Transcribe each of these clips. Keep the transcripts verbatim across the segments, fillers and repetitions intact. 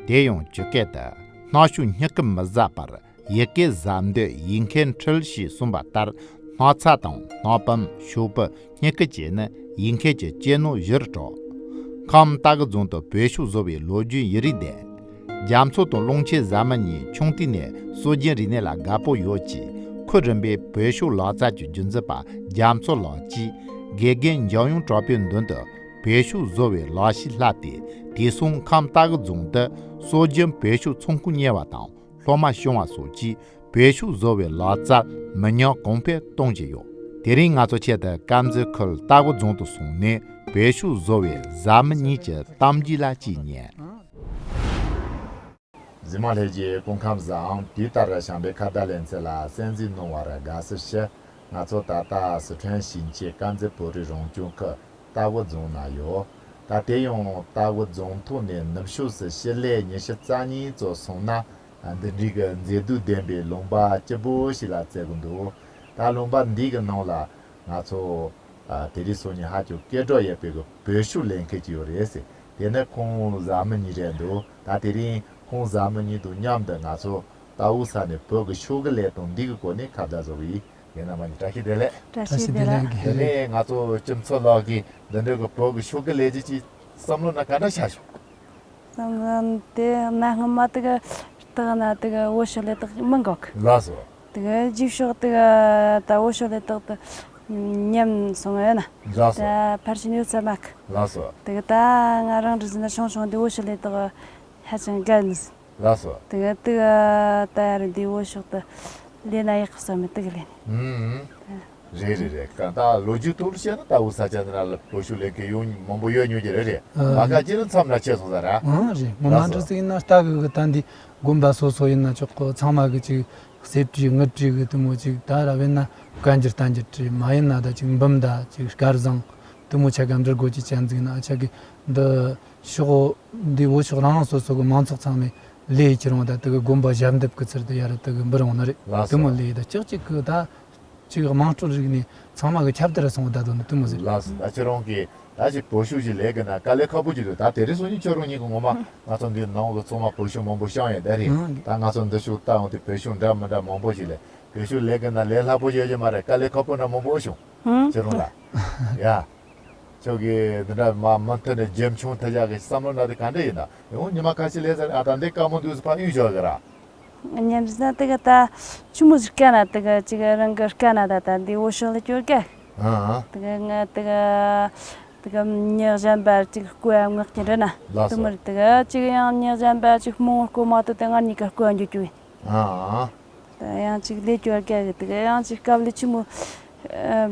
དེ་ཡང་ཇི་སྐད་དུ། སྣག་ཤུགས་སྙིགས་ཀྱིས་མི་ཟ་བར། ཡི་གེ་ཟ་འདོད་ཡིད་མཁས་འཁྲུལ་ཞེས་གསུངས་པ་ལྟར། སྣག་ཚ་དང་སྣག་བུམ་ཤོག་བུ་སྙིགས་ཀྱི་བཅས་ནི་ཡིད་མཁས་ཀྱི་གཅེས་ནོར་བཞིར་གྲགས། ཁམས་སྟག་གི་རྫོང་དུ་བོད་ཤོག་བཟོ་བའི་ལོ་རྒྱུས་ཡུན་རིང་ལྡན། རྒྱ་མཚོ་དང་ཀློང་ཆེན་བཟའ་མི་གཉིས་ཆུང་དུས་ནས་སྲོལ་རྒྱུན་རིག་གནས་ལ་དགའ་པོ་ཡོད་ཅིང་། ཁོ་རིམ་པས་བོད་ཤོག་ལག་རྩལ་གྱི་རྒྱུན་འཛིན་པ་རྒྱ་མཚོ་ལགས་ཀྱིས་དགེ་རྒན་འཇམ་དབྱངས་གྲགས་པའི་མདུན་དུ་བོད་ཤོག་བཟོ་བའི་ལག་ཤེས་བསླབས་ཏེ། དེང་སང་ཁམས་སྟག་གི་རྫོང་དུ་སྲོལ་རྒྱུན་བོད་ཤོག་ཚོང་ཁང་གཉེར་བ་དང་སློབ་མ་སྐྱོང་བ་སོགས་ཀྱིས་བོད་ཤོག་བཟོ་བའི་ལག་རྩལ་མི་ཉམས་གོང་འཕེལ་གཏོང་བཞིན་ཡོད། དེ་རིང་ང་ཚོ་ཆེད་དུ་དཀར་མཛེས་ཁུལ་སྟག་གི་རྫོང་དུ་སོང་ནས་བོད་ཤོག་བཟོ་བའི་བཟའ་མི་གཉིས་ཀྱི་གཏམ་རྒྱུད་ལ་དཔྱད་ཉན། གཟིགས་མོ་ལྷན་རྒྱས་སྐུ་ཁམས་བཟང་། དུས་ལྟར་བྱམས་པའི་ཁ་བརྡ་ལེ་ཚན་ལ་གསན་གཟིགས་གནང་བར་དགའ་བསུ་ཞུ། ང་ཚོ་ད་ལྟ་སི་ཁྲོན་ཞིང་ཆེན་དཀར་མཛེས་བོད་རིགས་རང་སྐྱོང་ཁུལ་སྟག་གི་རྫོང་ན་ཡོད། ད་དེ་ཡང་སྟག་གི་རྫོང་ཐོག་ནས་ནུབ་ཕྱོགས་སུ་ཕྱི་ལོ་ཉི་ཤུ་རྩ་གཉིས་ཙམ་སོང་ན། འདི་འདྲའི་གི་མཛེས་སྡུག་ལྡན་པའི་ལུང་པ་སྐྱིད་པོ་ཞིག་ལ་བཙལ་གི་འདུག། ད་ལུང་པ་འདི་གི་ནང་ལ་ང་ཚོ་ཨ་དེ་རིང་སང་ཉིན་ཧ་ཅང་སྐད་གྲགས་ཡོད་པའི་གི་བོད་ཤོག་ལས་མཁན་ཅིག་ཡོད་རེད་ཟེར། དེ་ནི་ཁོང་བཟའ་མི་གཉིས་རེད་འདུག། ད་དེ་རིང་ཁོང་བཟའ་མི་གཉིས་དང་མཉམ་དུ་ང་ཚོ་ལྟ་བུ་ས་ནས་བོད་ཀྱི་ཤོག་གུ་ལས་དང་འདི་གི་སྐོར་ནས་ཁ་བརྡ་བཟོ་གི་ཡིན། ཡིན་ན་མ་ནི་བཀྲ་ཤིས་བདེ་ལེགས། བཀྲ་ཤིས་བདེ་ལེགས། དེ་ནས་ང་ཚོ་སྤྱི་ཚོགས་ལགས་ཀྱིས་འདི་འདྲའི་གི་བོད་ཀྱི་ཤོག་གུ་ལས་རྒྱུ་ཅིག་བསམ་བློ་ན་ག་འདྲ་ཤར་བྱུང་། བསམ་བློ་དེ་གནའ་སྔ་མ་དེ་གི་རྟགས་ན་དེ་གི་བོད་ཤོག་ལས་རྟགས་མི་འགོག་གི། ལགས་སོ། དེ་གི་རྗེས་ཕྱོགས་དེ་གི་ད་བོད་ཤོག་ལས་རྟགས་དེ་ཉམས་སོང་ཡོད་ན། ལགས་སོ། ད་ཕར་ཕྱིན་ཡོད་ས་མ་གི། ལགས་སོ། དེ་གི་ད་ང་རང་འདྲ་ཟིན་ན་ཆུང་ཆུང་དེ་བོད་ཤོག་ལས་རྟགས་ཧ་ཅང་དགའ་ནི། ལགས་སོ། དེ་གི་དེ་གི་ད་ཡར་འདི་བོད་ཤོག་དེ་ལས་ན་ཡག་གི་བསམ་མི་དེ་གི་ལས་ནི། ཨུམ། རེད་རེད་རེད། ག་ད་ལོ་རྒྱུས་ཐོག་ལ་བཤད་ན་ད་འུ་ས་ཆ་འདི་ན་ལ་བོད་ཤོག་ལས་མཁན་ཡོང་མང་པོ་ཡོད་མྱོང་གི་རེད་རེད། ཨ། མ་ག་ཅི་ལ་མཚམས་ལ་ཆད་སོང་ས་ར། ཨང་རེད། ངོ་མ་ལགས་སོ། འདྲ་ཟིག་ཡིན་ན་ལྟ་གི་གི་ད་འདི་དགོན་པ་སོ་སོ་ཡིན་ན་ཆོག་གི། ཚང་མ་གི་ཅིག་གསེར་བྲིས་དངུལ་བྲིས་གི་དེ་མོ་ཅིག་ད་ར་བས་ན་བཀའ་འགྱུར་བསྟན་འགྱུར་བྲིས། མ་ཡིན་ན་ད་ཅིག་འབུམ་ད་ཅིག་སྐལ་བཟང་དེ་མོ་ཆ་ག་འབྲི་དགོས་ཀྱི་ཅན་ཟིག་ན་ཨ་ཆ་གི་འདི། ཤོག་འདི་བོད་ཤོག་རང་རང་སོ་སོ་གི་མང་ཚོགས་ཚང་མས་ལས་ཀྱི་རུང་ད་དེ་གི་དགོན་པ་ཞབས་འདེབས་ཀྱི་ཚུལ་དུ་ཡར་དེ་གི་འབུལ་རུང་ནི་རེད། ལགས་སོ། དེ་མོ་ལས་ད་ཅིག་ཅིག་གི་ད་ཅིག་དམངས་ཁྲོད་རིག་ནས་ཚང་མ་གི་ཁྱབ་བརྡལ་སོང་བ་ད་དོན་དེ་མོ་ཟིག། ལགས་སོ། ད་ཁྱེད་རང་གིས་ད་ཅིག་བོད་ཤོག་ཅིག་ལས་གི་ན་དཀའ་ལས་ཁག་པོ་ཅིག་འདུག། ད་དེ་རིང་སང་ཉིན་ཁྱོད་རང་ཉིད་ཀྱི་ངོ་མ་ང་ཚོ་འདི་ནང་གི་ཚང་མ་བོད་ཤོག་མང་པོ་བཤམས་ཡོད་ད་རེད། ཨང་། ད་ང་ཚོ་འདི་ཤོག་ལྟ་འོང་དུས་བོད་ཤོག་འདྲ་མི་འདྲ་མང་པོ་ཞིག་ལས། བོད་ཤོག་ལས་གི་ན་ལས་སླ་པོ་ཡོད་ཀྱི་མ་རེད། དཀའ་ལས་ཁག་པོ་འདྲ་མང་པོ་བྱུང་། ཨང་། ཁྱེད་རང་ལ་ཡ། ཁྱོད་ཀྱིས་འདི་འདྲ་མ་མུ་མཐུད་ནས་རྒྱུན་འཁྱོངས་ཐུབ་ཡག་གི་བསམ་བློ་འདྲ་དེ་ག་འདྲ་ཡིན་ན། ཡང་ཉི་མ་ཁ་ཤས་ལས་ཟེར་ཨ་ད་འདི་དཀའ་མོ་འདུག་ཟེར་ཕར་གཡུག་ཞོག་གི་ར། ཉན་ཟེར་ན་དེ་ག་ད་ཆུ་མོ་ཟིག་དཀའ་ན་དེ་ག་ཅིག་རང་གི་དཀའ་ན་ད་ད་འདི་བོད་ཤོག་ལ་སྐྱོར་ག། ཨ་ཨ། དེ་ག་ང་དེ་ག་དེ་ག་མྱི་གཞན་པ་ཅིག་བསྐོ་ཡ་མངགས་ཀྱི་རེད་ན། ལགས་སོ། དེ་མོ་རེད། དེ་ག་ཅིག་ཡང་མྱི་གཞན་པ་ཅིག་མང་བོ་བསྐོ་མ་ཐུབ་དེ་ང་གཉིས་ཀ་བསྐོ་ཡ་འཇུག་རྒྱུ་ཡིན། ཨ་ཨ། ད་ཡང་ཅིག་ལས་སྐྱོར་ག་གི་དེ་ག་ཡང་ཅིག་དཀའ་ལས་ཆེན་མོ་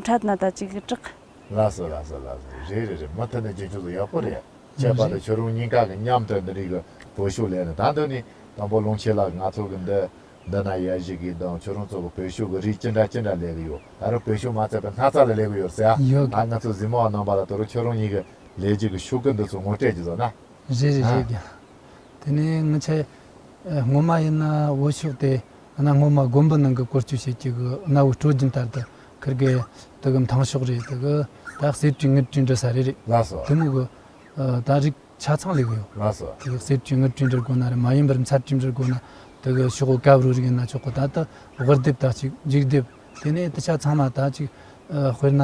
འཕྲད་ན་ད་ཅིག་གི་སྐྲག། ལགས་སོ་ལགས་སོ་ལགས་སོ། རེད་རེད་རེད། མུ་མཐུད་ནས་རྒྱུན་འཁྱོངས་སུ་ཡག་པོ་རེད། ཁྱད་པར་དུ་ཁྱོད་རང་གཉིས་ཀ་གི་མཉམ་དུ་འདི་འདྲའི་གི་བོད་ཤོག་ལས་ནས་ད་འདི་ནི་དང་པོ་ལུང་ཆེ་ལགས་ང་ཚོ་གི་འདི་འདི་ན་ཡ་གཞི་གི་དང་ཁྱོད་རང་ཚོ་གི་བོད་ཤོག་གི་རིགས་ཅི་འདྲ་ཅི་འདྲ་ལས་གི་ཡོད། ད་རུང་བོད་ཤོག་མ་ཚད་པའི་སྣག་ཚ་ལ་ལས་གི་ཡོད་ཟེར་ཡ། ཡོད། ད་ང་ཚོ་གཟིགས་མོ་བ་རྣམ་པ་ལ་དོ་རུང་ཁྱོད་རང་གཉིས་གི་ལས་རྒྱུ་གི་ཤོག་གི་འདི་ཚོ་ངོ་སྤྲོད་ཅིག་བཟོ་ན། རེད་རེད་ཨ། རེད་ཀྱང་། དེ་ནས་ངི་ཆ་ཨ་སྔོན་མ་ཡིན་ན་བོད་ཤོག་དེ་གནའ་སྔོན་མ་དགོན་པ་ནང་གི་བཀོལ་སྤྱོད་བྱེད་ཀྱི་གི་གནའ་བོའི་སྲོལ་རྒྱུན་ལྟར་དུ་ཁིར་གི་དེ་གི་མཐིང་ཤོག་རེད། དེ་གི་ད་གསེར་བྲིས་དངུལ་བྲིས་འབྲི་ས་རེད་རེད། ལགས་སོ། དེ་མོ་གི་ཨ་ད་རིགས་ཆ་ཚང་ལས་གི་ཡོད། ལགས་སོ། དེ་གི་གསེར་བྲིས་དངུལ་བྲིས་འབྲི་དགོས་ན་རེད། མ་ཡིན་པར་མཚལ་བྲིས་འབྲི་དགོས་ན་དེ་གི་ཤོག་བུ་ཀ་བུ་རིགས་ཡིན་ན་ཆོག་གི། ད་ལྟ་དབུ་ལྡེབ་དང་གཅིག་མཇུག་ལྡེབ། དེ་ནས་དེ་ཆ་ཚང་མ་ད་ཅིག་ཨ་དཔེར་ན།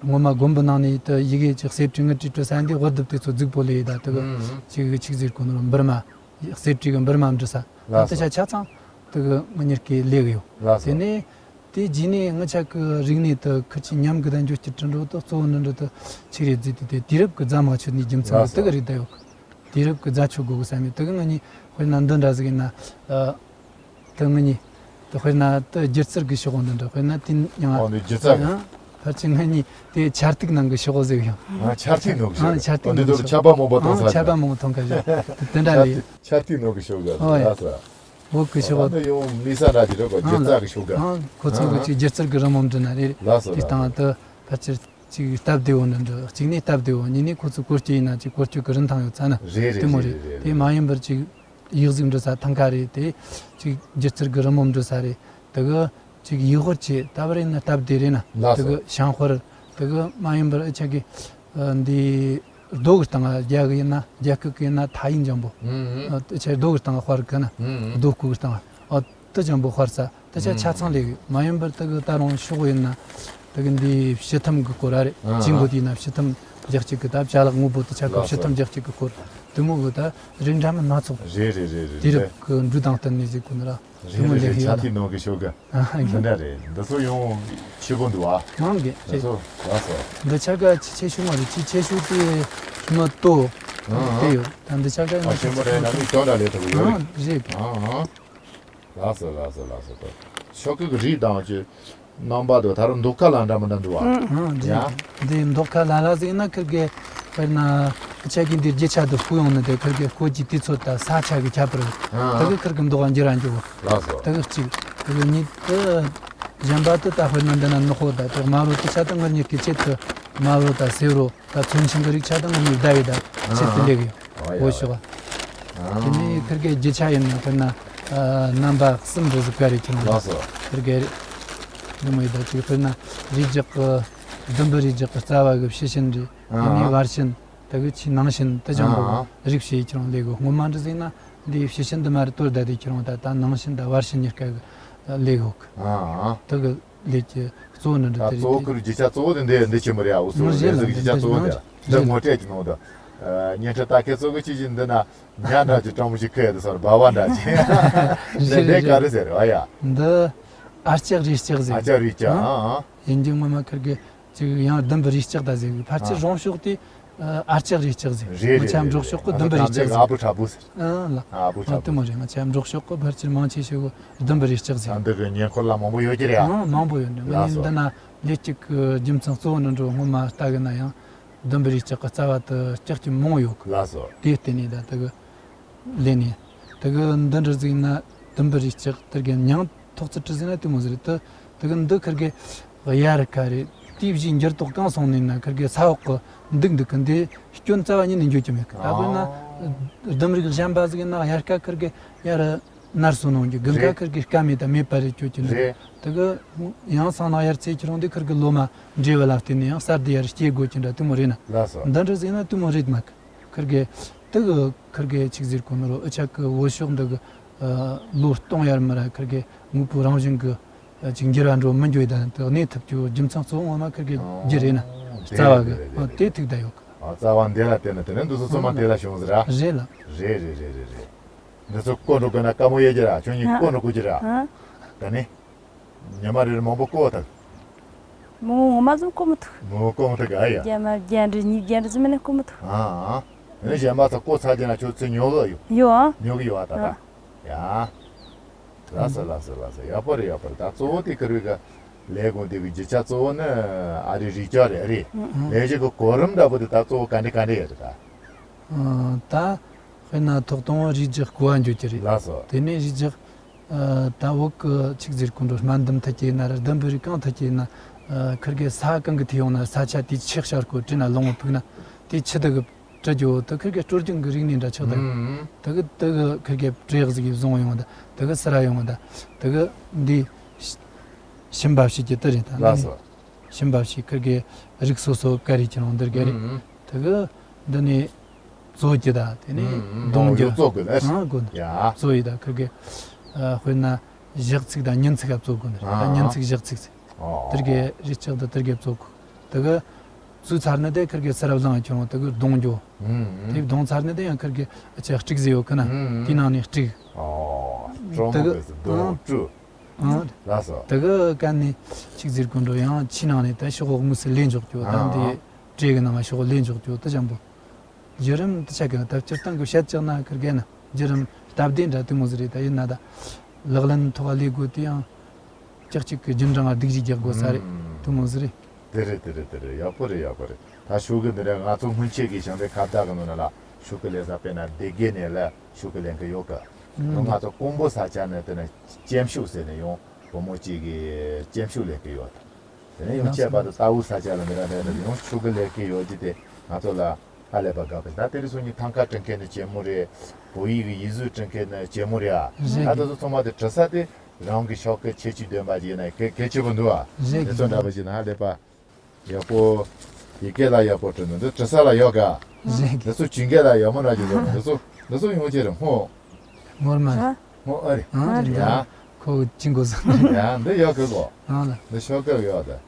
སྔོན་མ་དགོན་པའི་ནང་ནས་དུ་ཡི་གེ་ཅིག་གསེར་བྲིས་དངུལ་བྲིས་བྲིས་ས་འདི་དབུ་ལྡེབ་དེ་ཚོ་རྫིག་པོ་ལས་ཡི་ད་དུ་གི་ཨུམ། ཅིག་གི་ཆིག་ཟེར་གོ་ནོར་འབུར་མ་གསེར་བྲིས་གི་འབུར་མ་འབྲི་ས། ལགས་སོ། དེ་ཆ་ཆ་ཚང་དུ་གི་ང་གཉིས་ཀྱི་ལས་གི་ཡོད། ལགས་སོ། དེ་ནས་དེ་རྗེས་ནས་ང་ཆ་གི་རིག་གནས་དུ་ཁུར་ཆེ་ཉམས་གི་ད་འཇོག་སྤྱི་དྲིལ་འགྲོ་དུ་གཙོ་བོ་ནི་འགྲོ་དུ་ཆིག་རེ་རྫིས་དུ་དེ་དུས་རབས་གི་རྫ་མ་ཆོད་ནས་རྒྱུ་མཚན་གི་ལགས་སོ། དུ་གི་རིག་ད་ཡོད། དུས་རབས་ཀྱི་རྫ་ཆོད་དགོས་གི་བསམ་ཡོད། དེ་གི་ང་གཉིས་དཔེར་ན་འདི་འདྲ་ཟིག་ཡིན་ན། ཨ། དེ་ང་གཉིས་དེ་དཔེར་ན་དེ་སྒྱུ་རྩལ་གི་ཤོག་བུ་འདི་འདྲ་དཔེར་ན་དེ་ཡང་ཨོ་འདི་སྒྱུ་རྩལ་གི། ཨ། ཕལ་ཆེར་ང་གཉིས་དེ་ཆར་ཐིགས་ནང་གི་ཤོག་བུ་ཟིག་ཡང་། ཨ་ཆར་ཐིགས་ནང་གི་ཤོག་ཨ་ཆར་ཐིགས་ཨོ་འདི་ནང་གི་ཚོ་ཤོག་ཆར་པ་མང་པོ་གཏོང་ཨ་ས་ཆར་རེད། པ་མང་པོ་གཏོང་ཁ་ཤས་དེ་འདྲ་ཆར་ལས། ཐིགས་ཆར་ཐིགས་ནང་གི་ཤོག་གི་ཨོ་ཡ། ལགས་སོ། འོག་གི་ཤོག་ཨ་བུ། འདི་ཡང་དམིགས་བསལ་འདྲ་ཅིག་རེད་པ། སྒྱུ་རྩལ་གི་ཤོག་གི་ཨ་ཁོ་ཚོ་གི་ཨ་ཅིག་སྒྱུ་རྩལ་གི་རི་མོ་འབྲི་ན་རེད། ལགས་སོ་དེ་ལགས་སོ། སྟེང་དུ་ཕལ་ཆེར། ཅིག་སྟབས་བདེ་བོ་འདི་འདྲ་གཅིག་ནས་སྟབས་བདེ་བོ་གཉིས་ནས་ཁོ་ཚོ་བཀོལ་སྤྱོད་ཡིན་ན་ཅིག་བཀོལ་སྤྱོད་ཀྱི་རིན་ཐང་ཡོད་ཙང་ན། རེད་རེད་དེ་མོ་རེད་རེད། རེད་རེད་དེ་རེད། མ་ཡིན་པར་ཅིག་ཡིག་གཟུགས་འབྲི་ས་ཐང་ཀ་རེད། དེ་ཅིག་སྒྱུ་རྩལ་གྱི་རི་མོ་འབྲི་ས་རེད། དེ་གི་ཅིག་ཡིག་དབར་ཆེ་ད་བར་ཡིན་ན་སྟབས་བདེ་རེད་ན། ལགས་སོ། དེ་གི་བྱང་དཔར་དེ་གི་མ་ཡིན་པར་ཨ་ཆ་གི་ཨ་འདི་ རྡོ་གི་སྟེང་རྒྱ་གི་ཡིན་ན་རྒྱ་སྐད་གི་ཡིན་ན་ཐ་ཡིན་ཅང་པོ། ཨུམ། ཨ་དེ་ཆ་རྡོ་གི་སྟེང་དཔར་གི་ན། ཨུམ། རྡོ་སྐུ་གི་སྟེང་། ཨ་དེ་ཅང་པོ་དཔར་ས་དེ་ཆ་ཆ་ཚང་ལས་གི་མ་ཡིན་པར་དེ་གི་ད་རུང་ཤོག་ཡིན་ན་དེ་གི་འདི་ཕྱི་ཐུམ་གི་སྐོར་ར་རེད། ཨ་ཅིང་གོ་དེ་ཡིན་ན་ཕྱི་ཐུམ་རྒྱག་ཅིག་གི་ད་ཅ་ལག་དངོས་པོ་དེ་ཆ་གི་ལགས་སོ། ཕྱི་ཐུམ་རྒྱག་ཅིག་གི་སྐོར་དེ་མོ་གི་ད་རིགས་འདྲ་མིན་སྣ་ཚོགས་རེད་རེད་རེད་རེད། དུས་རབས་གི་འགྲོས་དང་བསྟུན་ནས་ཟེར་གོ་ནི་ར། རེད་རེད་རེད། ཆ་ཐིག་ནང་གི་ཤོག་གི་ཨ་འདི་འདྲ་རེད། འདི་ཚོ་ཡང་ཆེ་པོ་འདུག་ཨ། མང་གི་འདི་རེད། ཚོ་ལགས་སོ། འདི་ཆ་ག་ཆེ་ཆེ་ཤོས་མ་རེད། ཆེ་ཆེ་ཤོས་དེ་མི་ལྟོ་ཨ་ཨ། དེ་ཡོད། ད་འདི་ཆ་ག་ཨ་ཆེན་པོ་རེད། ན་མི་ཅོ་འདྲ་ལས་ཐུབ་ཡོད་རེད། ཨ་རེད། ཨ་ཨ། ལགས་སོ་ལགས་སོ་ལགས་སོ། ཤོག་གི་རིགས་དང་ཅི་རྣམ་པ་དུ་ད་རུང་མདོག་ཁ་ལ་འདྲ་མི་འདྲ་འདུག་ཨ། ཨ་ཡ། འདི་མདོག་ཁ་ལ་ལ་ཟིག་ན་ཁིར་གི་དཔེར་ན་ཁྱེད་ཀྱི་འདིར་རྒྱུ་ཆ་དུ་བསྐུ་ཡོང་ནི་དེ་ཁིར་གི་བསྐུ་གྱི་དུས་ཚོད་དང་ས་ཆ་གི་ཁྱད་པར་ཨ་དེ་གི་ཁིར་གི་མདོག་འགྱུར་ར་འགྱུར། ལགས་སོ། དེ་གི་གཅིག་དེ་གི་གཉིས་དེ་གཞན་པ་དེ་ད་དཔེར་ན་འདི་ན་ནག་པོ་ད་དེ་དམར་རོ་དེ་ཆ་དེ་ངར་གཉིས་ཀྱི་ཆེད་དུ་དམར་རོ་ད་སེར་རོ་ད་ཚོན་ཆུང་གི་རིགས་ཆ་དེ་ངར་གཉིས་ཟླ་བའི་ད་ཆེད་དུ་ལེགས་ཡོད། ཨོ་ཡ། འོ་ཤོག་ཨ། དེ་ནས་ཁིར་གི་རྒྱུ་ཆ་ཡིན་ན་དཔེར་ན་རྣམ་པ་གསུམ་རེ་ཟིག་ག་རེ་ཁྱེར་འོང་། ལགས་སོ། ཁིར་གི་རེད། འདི་མོ་ཡི་ད་ཅིག་དཔེར་ན་རིགས་རྒྱག་གི་ཟླུམ་པའི་རིགས་རྒྱག་གི་རྩ་བ་གི་ཕྱི་ཤིན་རེད། དེ་ནས་བར་ཤིན་དེ་གི་ཆེས་ནང་ཤིན་དེ་ཅང་གི་རིགས་ཕྱེ་ཁྱེར་འོང་ལེགས་གོ། སྔོན་མ་འདྲ་ཟིག་ན་འདི་ཕྱི་ཤིན་འདི་མ་རེད་དོར་བསྡད་དེ་ཁྱེར་འོང་ད་ད་ནང་ཤིན་ད་བར་ཤིན་གཉིས་ཀ་གི་ལེགས་གོ། དེ་གི་ལས་ཀྱི་གཙོ་བོ་འདི་འདྲ་ད་དེ་རེད་གཙོ་བོ་དེ། ཁུར་རྒྱུ་ཆ་གཙོ་བོ་དེ་འདི་འདི་ཆེན་མོ་རེད་ཨ། འུ་ཚོ་ངོ་རེད་རེ་ལ་ཟིག་རྒྱུ་ཆ་གཙོ་བོ་འདི་འདི་ངོ་སྤྲད་ཀྱི་ནང་དུ། བརྙན་འཕྲིན་ལྟ་མཁན་ཚོ་གི་ཅི་ཞིག་འདི་ན་ཉ་འདྲ་ཅིག་སྤྲང་པོ་ཞིག་ཁུར་ཡ་དེ་སོར་སྦ་བ་འདྲ་ཅིག་འདི་རེད་འདི་རེད་ག་རེ་ཟེར་བ་ཡ། འདི་ཨར་ལྕག་རས་ལྕག་ཟེར། ཨ་ལྕག་རས་ལྕག་ཨ་ཨ། ཡིན་རྒྱུ་ངོ་མ་ཁུར་གི་ཅིག་ཡང་ཟླུམ་པའི་རས་ལྕག་ད་ཟེར་གི་ཕལ་ཆེར་ཨ། རང་ཕྱོགས་དེ་ཨར་ལྕག་རས་ལྕག་ཟེར། རེད་ང་ཆ་རེད་འབྲོག་རེད། ཕྱོགས་གི་ཨ་ཟླུམ་པའི་རས་ལྕག་ཟེར། ཨ་བུ་ཁྲ་བུ་ཟེར། ཨ་ལ། ཨ་བུ་ཁྲ་ཨ་དེ་བུ་མོ་རེད། ང་ཆ་འབྲོག་ཕྱོགས་གི་ཕལ་ཆེར་མང་ཆེ་ཤོས་གི་ཟླུམ་པའི་རས་ལྕག་ཟེར། ཨ་འདི་གི་ཉེ་འཁོར་ལ་མང་པོ་ཡོད་ཀྱི་རེད་ཨ། ཨ་མང་པོ་ཡོད་འདྲ། ལགས་ངས་སོ། འདི་ན་ལས་གཅིག་གི་རྒྱུ་མཚན་གཙོ་བོ་འདི་འགྲོ་སྔོན་མ་ལྟ་གི་ན་ཡང་ཟླུམ་པའི་རས་ལྕག་གི་རྩ་བ་དུ་ལྕགས་ཀྱི་མང་ཡོད་གི། ལགས་སོ། དེ་བརྟེན་ནས་ད་དེ་གི་ལས་ནས་དེ་གི་འདི་འདྲ་ཟིག་ན་ཟླུམ་པའི་རས་ལྕག་དེ་གི་མྱང་ཐོག་ཚུལ་ཁྲིད་ཟིན་ན་དེ་མོ་ཟིག་རེད། དེ་དེ་གི་འདི་ཁུར་གི་དབྱར་ཁ་རེད། དེའི་བཞིན་འགྱུར་ལྡོག་གང་སོང་ནས་ན་ཁུར་གི་ས་འོག་གི་འདུག་འདུག་གི་འདི་སྐྱོན་རྩ་བ་ཉིད་ནས་འགྱོ་རྒྱུ་མེད་གི། ད་དཔེར་ན་ཨ། ཟླུམ་རིགས་གཞན་པ་ཟིག་ཡིན་ན་དབྱར་ཁ་ཁུར་གི་དབྱར་ནར་སོན་ནོ་གི་དགུན་ཁ་རེད། ཁུར་གི་སྐམ་མེད་དང་མེད་པ་རེད་སྐྱོ་རྒྱུ་འདི། རེད། དེ་གི་ཡང་སང་ན་དབྱར་ཚེས་ཁྱེར་འོང་དེ་ཁུར་གི་ལོ་མ་འབྲས་བུ་ལ་བརྟེན་ནས་ཡང་གསར་དུ་ཡར་སྐྱེ་དགོས་ཀྱི་འདྲ་དེ་མོ་རེད་ན། ལགས་སོ། འདི་འདྲ་ཟིག་ན་དེ་མོ་རེད་མ་གི། ཁུར་གི་དེ་གི་ཁུར་གི་ཅིག་ཟེར་གོ་ནོ་རོ་ཨུ་ཆ་གི་བོད་ཕྱོགས་འདི་གི་ལོ་སྟོང་ཡར་མར་ཁུར་གི་དངོས་པོ་རང་བཞིན་གི་ཅིག་འགྱུར་བ་འགྲོ་མི་འགྱོ་ཡི་ད་དེ་གནས་ཐུབ་རྒྱུ་རྒྱུ་མཚན་གཙོ་བོ་ངོ་མ་ཁུར་གི་རྒྱུ་རེད་ན། ཨོ། རྩ་བ་གི་དེ་ཨོ་དེ་ཐུག་ད་ཡོད་གི། ཨ་རྩ་བ་འདི་ལ་བརྟེན་ནས་དེ་ནས་འདི་ཚོ་ཚང་མ་དེ་ལ་བྱུང་ཟེར་ར། རེད་ལ། རེད་རེད་རེད་རེད་རེད། འདི་ཚོ་བརྐོ་འགྲོ་དགོས་ན་དཀའ་མོ་ཡོད་ཀྱི་ར། ཁྱོད་གཉིས་ཨ། བརྐོ་འགྲོ་དགོས་ཀྱི་ར། ཨ། ད་ནི། ཉི་མ་རེར་མང་པོ་བརྐོ་ཐུབ། མོ་ངོ་མ་ཙམ་བརྐོ་མི་ཐུབ། མོ་བརྐོ་མི་ཐུབ་ག་ཡ། རྒྱ་མ་རྒྱ་འདྲ་གཉིས་རྒྱ་འདྲ་ཙམ་མིན་ན་བརྐོ་མི་ཐུབ། ཨ་ཨ། ཨ་ནི་གཞན་པ་ཚོ་བརྐོ་ཚར་རྗེས་ན་ཁྱོད་ཚོས་ཉོ་གི་ཡོད། ཡོད་ཨ། ཉོ་གི་ཡོད་ཨ་ད་ད། ཨ། ཡ། ལགས་སོ་ལགས་སོ་ལགས་སོ། ཡག་པོ་རེད་ཡག་པོ་རེད། ད་གཙོ་བོ་དེ་ཁུར་བའི་གི་ལས་དགོས་དེ་གི་རྒྱུ་ཆ་གཙོ་བོ་ནི་ཨ་རི་རིགས་ལྕགས་རེད་རེད། ཨ་ཨ། ལས་གཞི་གི་གོ་རིམ་འདྲ་པོ་དེ་ད་གཙོ་བོ་ག་འདྲ་ག་འདྲ་ཡོད་རེད་ད། ཨ། ད་དཔེར་ན་ཐོག་དང་པོ་རིགས་རྒྱག་བརྐོ་བ་འགྱོ་རྒྱུ་རེད། ལགས་སོ། དེ་ནས་རིགས་རྒྱག་ཨ། ད་འོག་གི་ཆིག་ཟེར་གོ་འགྲོ་སྨན་ལྡུམ་ཐད་ཀྱི་ཡིན་ན་ར་ལྡུམ་བུ་རི་གང་ཐད་ཀྱི་ཡིན་ན། ཨ། ཁུར་གི་ས་གང་གི་ཐད་ཡོང་ན་ས་ཆ་དེའི་ཆུ་ཤར་གོ་དྲིན་ན་ལོང་བ་ཕུག་ན་དེའི་ཆུ་དེ་གི་བཀྲུ་རྒྱུ་དེ་ཁུར་གི་སྲོལ་རྒྱུན་གི་རིག་གནས་འདྲ་ཆགས་ད། ཨུམ། དེ་གི་དེ་གི་ཁུར་གི་བྲེ་ཟིག་གི་བཟུང་ཡོང་ད་དེ་གི་སི་ར་ཡོང་ད་དེ་གི་འདི་ཤིམ་པ་ཞིག་གི་དེ་རེད་ད། ལགས་སོ། ཤིམ་པ་ཞིག་ཁུར་གི་རིགས་སོ་སོ་ག་རེ་ཁྱེར་འོང་འདིར་ག་རེ། ཨུམ། དེ་གི་འདི་ནས། བཙོ་རྒྱུ་དང་དེ་ནས་ཨུམ། གདུང་རྒྱུ། བཙོ་དགོས་ལ། ཨང་དགོས་ཡ། བཙོ་ཡི་ད་ཁུར་གི། ཨ། དཔེར་ན་ཞག་ཚིགས་དང་ཉིན་ཚིགས་ཀ་བཙོ་དགོས་ནི། ཨ། ད་ཉིན་ཚིགས་ཞག་ཚིགས་ཟེར། ཨོ། དེར་གི་རིགས་ལྕགས་དང་དེར་གི་བཙོ་དགོས། དེ་གི་བཙོས་ཚར་ནི་དེ་ཁུར་གི་སི་ར་བླངས་ཁྱེར་འོང་དེ་གི་གདུང་རྒྱུ། ཨུམ། དེ་གདུང་ཚར་ནི་དེ་ཡང་ཁུར་གི་ཨ་ཅག་སྤྲུག་ཟེར་ཡོད་གི་ན། ཨུམ། དེའི་ནང་ནས་སྤྲུག། ཨོ། དེ་གི་གདུང་བཀྲུ། ཨང་། ལགས་སོ། དེ་གི་ཀ་ནས་ཆིག་ཟེར་གོ་འགྲོ་ཡང་ཕྱིའི་ནང་ནས་ད་ཤོག་འོག་དངོས་སུ་ལེན་འཇོག་རྒྱུ་ད། ཨང་། འདི་བྲེ་གི་ནང་ང་ཤོག་ལེན་འཇོག་རྒྱུ་དེ་ཅང་པོ། བརྒྱུད་རིམ་དེ་ཆ་གི་ད་སྤྱིར་བཏང་གི་བཤད་ཅག་ན་ཁུར་གི་ན་བརྒྱུད་རིམ་སྟབས་བདེ་འདྲ་དེ་མོ་ཟིག་རེད། ད་ཡིན་ན་ད་ལག་ལེན་ཐོག་ལས་དགོས་དེ་ཡང་ཅག་ཅིག་གི་རྒྱུན་རིང་ང་སྡིག་རིས་རྒྱག་དགོས་ས་རེད། ཨུམ། དེ་མོ་ཟིག་རེད། དེ་རེད་དེ་རེད་དེ་རེད། ཡག་པོ་རེད་ཡག་པོ་རེད། ད་ཤོག་གི་འདི་རེད། ང་ཚོ་སྔོན་ཆད་ཀྱི་ཞིང་ལས་ཁ་བརྡ་གི་ནང་ན་ལ་ཤོག་གི་ལས་ས་དཔེར་ན་སྡེ་དགེ་ནས་ལ་ཤོག་གི་ལེན་གི་ཡོད་གི། ཨུམ། ང་ཚོ་ཀོང་པོ་ས་ཆ་ནས་དེ་ནས་ལྕེམ་ཤོག་ཟེར་ནས་ཡོང་བུ་མོ་གཅིག་གིས་ལྕེམ་ཤོག་ལེན་གི་ཡོད་ད། དེ་ནས་ཡང་ཁྱད་པར་དུ་རྟའུ་ས་ཆ་ལ་འདི་ར་འདྲ་འདྲ་ཡང་ཤོག་གི་ལས་ཀྱི་ཡོད་ཀྱི་དེ་ང་ཚོ་ལ་ཧ་ལས་པ་དགའ་པོ། ད་དེ་རིང་སང་ཉིན་ཐང་ཀ་བྲིས་མཁན་ནི་ཇེ་མོ་རེད། བོད་ཡིག་གི་ཡིག་གཟུགས་བྲིས་མཁན་ནི་ཇེ་མོ་རེད་ཨ། རེད། ད་དེ་ཚོ་ཚང་མ་དེ་བྲིས་ས་དེ་རང་གི་ཤོག་གི་ཁྱད་ཆོས་ལྡན་པ་ཞིག་ཡིན་ན་གལ་གལ་ཆེ་པོ་འདུག་ཨ། རེད། དེ་ཚོ་འདྲ་པོ་ཞིག་ན་ཧ་ལས་པ་ཡག་པོ། ཡི་གེ་ལ་ཡག་པོ་བྲིས་ནི་འདི་བྲིས་ས་ལ་ཡོད་ག། རེད། འདི་ཚོ་ཇུས་འགལ་ལ་ཡག་མོ་རག་གི་འདུག་འདི་ཚོ་འདི་ཚོ་ཡོང་གི་རེད་སྔོ། ངོར་མ་རེད། སྔོ་ཨ་རེད། ཨ་རེད། ཡ། ཁོ་ཅི་འགོ་ཟ་ཡ་འདི་ཡག་གི་གོ་ཨ་ལ། འདི་ཤོག་གི་ཡོད་ད།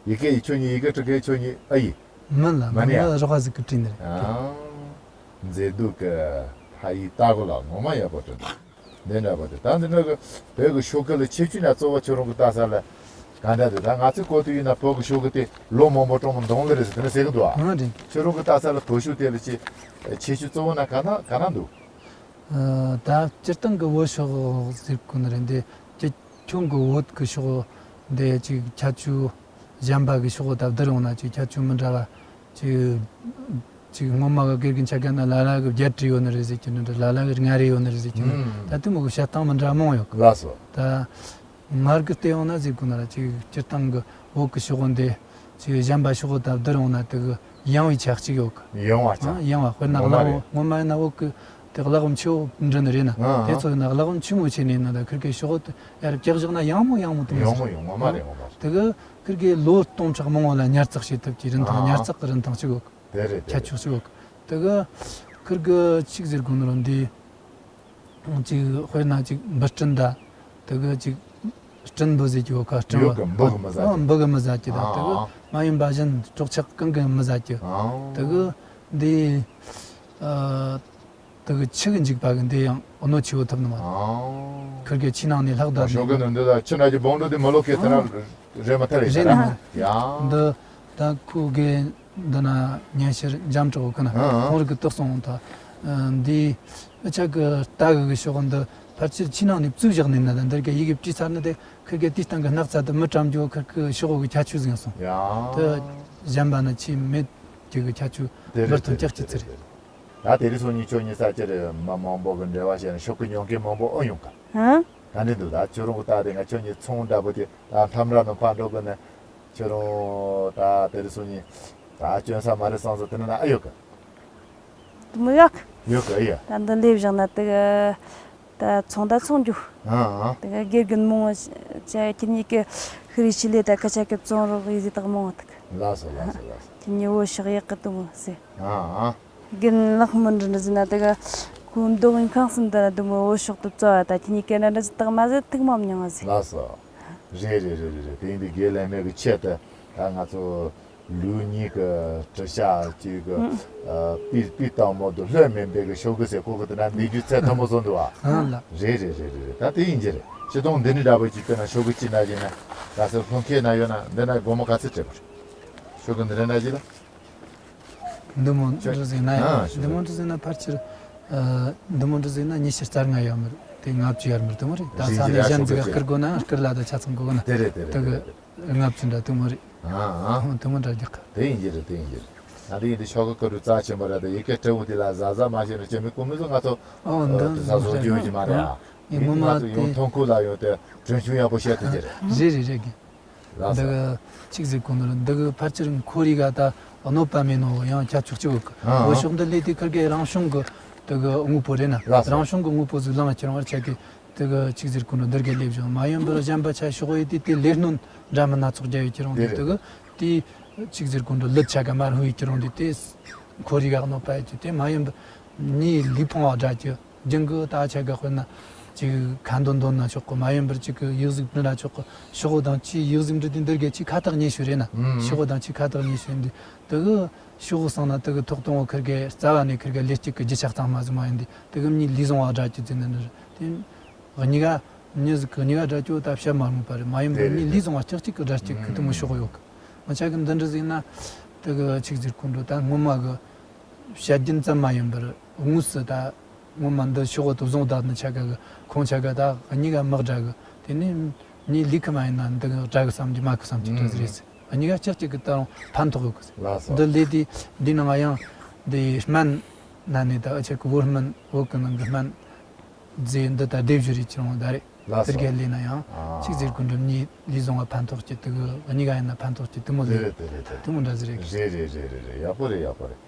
ཡི་གེ་ཡི་ཆོས་ཉིད་ཡི་གེ་ཁྲི་གེ་ཆོས་ཉིད་ཨ་ཡི། མིན་ལ་མ་ནི་ཡ། མིན་ལ་རོགས་ཟིག་གི་བྲིས་ནི་རེད། ཨ། མཛེས་སྡུག་གི་ཕ་ཡི་ལྟ་གོ་ལ་ངོ་མ་ཡག་པོ་བྲིས། འདི་འདྲ་པོ་དེ་ད་འདི་འདྲ་གི་བོད་ཀྱི་ཤོག་གུ་ལ་ཁྱད་ཆོས་ན་གཙོ་བོ་ཁྱོད་རང་གི་ལྟ་ས་ལ་ག་འདྲ་དེ་ད་ང་ཚོའི་གོ་དུས་ཡིན་ན་བོད་ཀྱི་ཤོག་གུ་དེ་ལོ་མང་པོ་གྲོང་མོ་འདོང་གི་རེད་ཟེར་དེ་འདྲ་ཟེར་གི་འདུག་ཨ། ཨ་རེད། ཁྱོད་རང་གི་ལྟ་ས་ལ་བོད་ཤོག་དེ་ལ་ཅི་ཁྱད་ཆོས་གཙོ་བོ་ན་ག་ན་ག་ན་འདུག་ཨ། ད་སྤྱིར་བཏང་གི་བོད་ཤོག་ཟེར་གོ་ནི་རེད་འདི་ཅི་ཁྱོད་གི་བོད་ཀྱི་ཤོག་འདི་ཅིག་ཁྱད་ཆོས་གཞན་པ་གི་ཤོག་ད་བསྡུར་ཡོང་ན་ཅིག་ཁྱད་ཆོས་མི་འདྲ་བ། ཅིག་ཅིག་སྔོན་མ་གི་དགེ་རྒན་ཆ་ག་ན་ལ་ལ་གི་བརྒྱད་བྲིས་ཡོད་ནི་རེད་ཟེར་གྱི་ནི་འདྲ། ལ་ལ་གི་ལྔ་རེ་ཡོད་ནི་རེད་ཟེར་གྱི་ནི། ཨུམ། ད་དེ་མོ་གི་བཤད་སྟངས་མི་འདྲ་མང་ཡོད་གི། ལགས་སོ། ད་ངར་གི་བལྟས་ཡོང་ན་ཟེར་གོ་ན་ར་ཅིག་སྤྱིར་བཏང་གི་བོད་གི་ཤོག་འདི་ཅིག་གཞན་པ་ཤོག་དང་བསྡུར་ཡོང་ན་དེ་གི་ཡང་བའི་ཆ་གཅིག་ཡོད་གི། ཡང་བ་ཆ། ཨ། ཡང་བ་དཔེར་ན་ངོ་མ་གླེགས་རེད། བམ་སྔོན་མ་ཡིན་ན་བོད་གི་དེ་གླེགས་བམ་ཆེ་བོ་འབྲི་ནི་རེད་ན། ཨ། དེ་ཚོ་ཡིན་ན་གླེགས་བམ་ཆེ་མོ་ཆེ་ནས་ཡིན་ན་ད་ཁིར་གི་ཤོག་དེ་ཡར་བཀྱག་བཞག་ན་ཡང་མོ་ཡང་མོ་དེ་མོ་ཡང་མོ་ཟིག་ཡོང་ངོ་མ་རེད་ངོ་མ་རེད། དེ་གི་ཁིར་གི་ལོ་སྟོང་ཕྲག་མང་བོ་ལ་ཉར་ཚགས་བྱེད་ཐུབ་ཀྱི་རིན་ཐང་། ཨ། ཉར་ཚགས་ཀྱི་རིན་ཐང་ཞིག་ཡོད་གི། དེ་རེད་དེ་ཁྱད་རེད། ཆོས་ཞིག་ཡོད་གི། དེ་གི་ཁིར་གི་ཆིག་ཟེར་དགོས་ནི་རུ་འདི་ཅིག་དཔེར་ན་ཅིག་འབུ་སྲིན་ད་དེ་གི་ཅིག་སྲིན་འབུ་ཟེར་གྱི་ཡོད་ག་སྲིན་ཡོད་གི། འབུ་གི་མི་ཟ་ཨ་གི། འབུ་གི་མི་ཟ་གྱི་ད། ཨ། དེ་གི་མ་ཡིན་པ་གཞན་སྲོག་ཆགས་གང་གི་མི་ཟ་གྱི། ཨ། དེ་གི་འདི་ཨ། དེ་གི་ཆུ་གི་འཇིགས་པ་གི་འདི་ཡང་གནོད་ཆེ་བོ་ཐུབ་ནི་མ། ཨ། ཁིར་གི་ཆུ་ནང་ནས་ལྷག་ད་ཤོག་གི་ནི་འདི་ད་ཆུ་ནང་གི་བོང་ལུ་དེ་མི་ལོག་གི་དེ་ན་རེད་མ་ཐལ་རེད་ཡིན་ན་ཡ། འདི་ད་ཁོ་གི་འདི་ན་ཉན་ཤེར་འཇམ་གྲོགས་གི་ན་ཨ། ཁོང་རིག་གི་དུག་སོང་ད། འདི་ཨ་ཆ་གི་རྟ་གི་གི་ཤོག་འདི་ཕལ་ཆེར་ཆུ་ནང་ནས་བཙུགས་བཞག་ནས་ན་ད་འདིར་གི་ཡི་གེ་བྲིས་ཚར་ནི་དེ་ཁིར་གི་དེའི་སྟེང་གི་སྣག་ཚ་དེ་མི་བཀྲམ་རྒྱུ་ཁིར་གི་ཤོག་གི་ཁྱད་ཆོས་ཟིན་སོང་། ཡ། དེ་གཞན་པ་ན་ཆུ་མེད་ཀྱི་གི་ཁྱད་ཆོས་དེ་མི་རེད་ཐོན་དེ་ཀྱག་ཅི་ཚི་རེད། ད་དེ་རིང་སང་ཉིན་ཁྱོད་གཉིས་ས་ཆ་རེ་མི་མང་པོ་གི་འབྲེལ་བ་བྱས་ནས་ཤོག་གི་ཉོ་མཁན་མང་པོ་ཨེ་ཡོང་ག་ཧ། ག་འདྲ་འདུག་ད་ཁྱོད་རང་གི་ལྟ་དེ་ང་ཁྱོད་གཉིས་ཚོང་འདྲ་པོ་དེ་ད་ལྷམ་ར་ནང་ཕར་འགྲོ་གི་ནས་ཁྱོད་རང་ད་དེ་རིང་སང་ཉིན་ད་སྐྱོན་ས་མ་རེད་བསམ་ས་དེ་ནས་ན་ཨེ་ཡོད་ག་དེ་མི་ཡག་ཡོད་ག་ཨེ་ཡ། ད་འདི་ལས་བཞག་ན་དེ་གི་ད་ཚོང་ད་ཚོང་རྒྱུ། ཨ་ཨ། དེ་གི་དགེ་རྒན་མང་བོ་ཆ་ཁྱེད་གཉིས་ཀྱི་ཤི་རི་ཤི་ལེ་ད་ཁ་ཆ་གི་བཙོང་རོགས་ཡི་ཟི་དག་མང་བོ་དེ་གི། ལགས་སོ་ལགས་སོ་ལགས་སོ། ཁྱེད་གཉིས་བོ་ཤག་ཡག་གི་དུ་མོ་ཟེར། ཨ་ཨ། རྒན་ལགས་མི་འདྲི་འདྲི་ཟེར་ན་དེ་ག་ཁོ་འདུག་ཁང་གསུམ་དུ་ན་དུ་མོ་བོད་ཤོག་ཏུ་བཙོ་བ་ད་ཁྱེད་གཉིས་ཀ་ན་འདྲི་ཟེར་དག་མ་ཟེར་ཐུག་མ་མྱོང་བ་ཟེར། ལགས་སོ། རེད་རེད་རེད་རེད་རེད། དེ་ཡིན་དུས་དགེ་ལས་མེད་གི་ཆེད་དུ་ད་ང་ཚོ་ལུགས་གཉིས་ཀྱི་བྲི་བྱ་གཅིག་གི་ཨ་པི་པི་སྟག་མོ་དུ་ལྷོད་མིན་པའི་གི་ཤོག་གི་ཟེར་གོ་གི་དེ་ན་འདི་རྒྱུ་ཚད་མཐོན་པོ་བཟོ་འདུག་ཨ། ཨ་ལ། རེད་རེད་རེད་རེད་རེད། ད་དེ་ཡིན་གྱི་རེད། སྤྱི་དོན་འདི་འདྲ་འདྲ་པོ་ཅིག་དཔེར་ན་ཤོག་གི་ཅི་ན་གྱི་ན་ད་སེ་ལྷོ་ཁའི་ན་ཡོད་ན་འདི་ན་སྒོར་མོ་ག་ཚོད་སྤྲད་པ་རེད། ཤོག་གི་འདི་འདྲ་ན་གྱི་ལ། འདི་མོ་འདྲ་ཟིག་ན་ཡང་ཨ་འདི་མོ་འདྲ་ཟིག་ན་ཕལ་ཆེར་ཨ་འདི་མོ་འདྲ་ཟིག་ན་ཉི་ཤུ་རྩ་ལྔ་ཡོད་མི་རེད། དེ་ལྔ་བཅུ་ཡོད་མི་རེད། དེ་མོ་རེད། ད་ས་ནས་གཞན་ཟིག་བསྐུར་དགོས་ན་བསྐུར་ལ་ད་ཆ་ཚང་དགོས་ན་དེ་རེད་དེ་རེད་དེ་གི་དེ་རེད། ལྔ་བཅུ་འདྲ་དེ་མོ་རེད། ཨ་ཨ། ཨ་དེ་མོ་འདྲ་རྒྱག་གི། དེ་ཡིན་གྱི་རེད་དེ་ཡིན་གྱི་རེད། ད་དེ་ཡིན་དུས་ཤོག་གི་བསྐུར་རུ་རྩ་ཆེན་པོ་རེད། དེ་ཡི་གེ་སྤྲེའུ་དེ་ལ་གཟབ་གཟབ་མ་བྱས་ན་ཅི་མི་ཀུ་མི་ཚོ་ང་ཚོ་ཨོ་འདི་ཨ་དེ་ས་བཟོ་རྒྱུ་ཡོད་ཀྱི་མ་རེད་ཨ། ཡིན་ངོ་མ་ང་ཚོ་ཡོང་དེ་ཐོན་ཁུལ་ལ་ཡོང་དེ་གྲོན་ཆུང་ཡག་པོ་བཤད་ཐུབ་ཀྱི་རེད། རེད་རེད་རེད་གི། ལགས་སོ། འདི་གི་ཆིག་ཟེར་གོ་ནོ་ར་འདི་གི་ཕལ་ཆེར་ཁོར་ཡུག་ག་ད་གནོད་པ་མེད་ནོ་ཡང་ཁྱད་ཆོག་ཅིག་ཡོད་གི། ཨ་ཨ། འོ་ཤོག་འདི་ལས་དེ་ཁིར་གི་རང་བྱུང་གི་དེ་གི་དངོས་པོ་རེད་ན། ལགས་སོ། རང་བྱུང་གི་དངོས་པོ་ཟིག་ལངས་ཁྱེར་བར་ཆ་གི་དེ་གི་ཆིག་ཟེར་གོ་ནོ་འདིར་གི་ལེབ་བྱུང་མ་ཡིན་པར་གཞན་པ་ཆ་ཤོག་ཡོད་དེ་དེ་ལས་སྣོན་འདྲ་མི་སྣ་ཚོགས་རྒྱ་ཡོད་ཁྱེར་འོང་དེ་དེ་གི་དེ་ཆིག་ཟེར་གོ་ནོ་ལུད་ཆ་ག་མར་ཧུ་ཡོད་ཁྱེར་འོང་དེ་དེ་ཁོར་ཡུག་ག་གནོད་པ་ཡོད་ཀྱི། དེ་མ་ཡིན་པར་ནི་ལུས་ཕུང་བ་འདྲ་ཀྱི། རྒྱུན་གི་ད་ཆ་ག་དཔེར་ན་ཅིག་ཁ་འདོན་འདོན་ན་ཆོག་གི། མ་ཡིན་པར་ཅིག་གི་ཡིག་གཟུགས་འབྲི་ན་ཆོག་གི། ཤོག་བུ་དང་ཅིག་ཡིག་གཟུགས་འབྲི་དུས་འདིར་གི་ཅིག་ཁ་ཐག་ཉེ་ཤོས་རེད་ན། ཨུམ། ཤོག་བུ་དང་ཅིག་ཁ་ཐག་ཉེ་ཤོས་འདི་དེ་གི་ཤོག་བུ་སང་ན་དེ་གི་ཐོག་གཏོང་བོ་ཁིར་གི་རྩ་བ་ནས་ཁིར་གི་ལས་གཅིག་གི་རྒྱུ་ཆ་གཙང་མ་ཟིག་མ་ཡིན་དེ་དེ་གི་མྱི་ལུས་བཟང་བ་འདྲ་ཅིག་ཟེར་ནི་ནི་རེད། དེ་གཉིས་ཀ་མྱི་ཟིག་གི་གཉིས་ཀ་འདྲ་ཅོ་ད་བཤད་མ་རུང་པ་རེད། མ་ཡིན་པར་མྱི་ལུས་བཟང་བ་ལྕགས་གཅིག་གི་འདྲ་གཅིག་གི་དེ་མོ་ཤོག་བུ་ཡོད་གི། ང་ཆ་གི་འདི་འདྲ་ཟིག་ན་དེ་གི་ཆིག་ཟེར་གོ་འགྲོ་ད་སྔོན་མ་གི་བཤད་རྒྱུན་ཙམ་མ་ཡིན་པར་དངོས་སུ་ད་སྔོན་མ་འདི་ཤོག་བུ་དུ་བཟུང་བཏང་ནི་ཆ་ག་གི་ཁོང་ཆ་ག་ད་གཉིས་ཀ་དམག་དྲག་གི། དེ་ནས་མྱི་ལུས་གི་མ་ཡིན་ན་འདི་དྲག་གི་བསམ་གྱི་མ་གི་བསམ་གྱི་འདྲ་ཟིག་རེད་ཟེར། གཉིས་ཀ་ལྕགས་གཅིག་གི་ད་རུང་ཕན་ཐོགས་ཡོད་གི་ཟེར། ལགས་སོ། འདི་ལས་དེ་འདི་ནང་ཡང་འདི་སྨན་ན་ནས་ད་ཨ་ཆ་གི་བོད་སྨན་བོད་གི་ནང་གི་སྨན་རྫས་འདི་ད་སྡེབ་བཞི་རེ་ཅི་རུང་ད་རེད། ལགས་སོ། དེར་གལ་ལས་ན་ཡང་ཨ་ཆིག་ཟེར་གོ་འགྲོ་མྱི་ལུས་བཟང་བ་ཕན་ཐོགས་ཀྱི་དེ་གི་གཉིས་ཀ་ཡིན་ན་ཕན་ཐོགས་ཀྱི་དེ་མོ་ཟིག་དེ་རེད་དེ་རེད་དེ། དེ་མོ་འདྲ་ཟིག་རེད། རེད་རེད་རེད་རེད་རེད། ཡག་པོ་རེད་ཡག་པོ་རེད།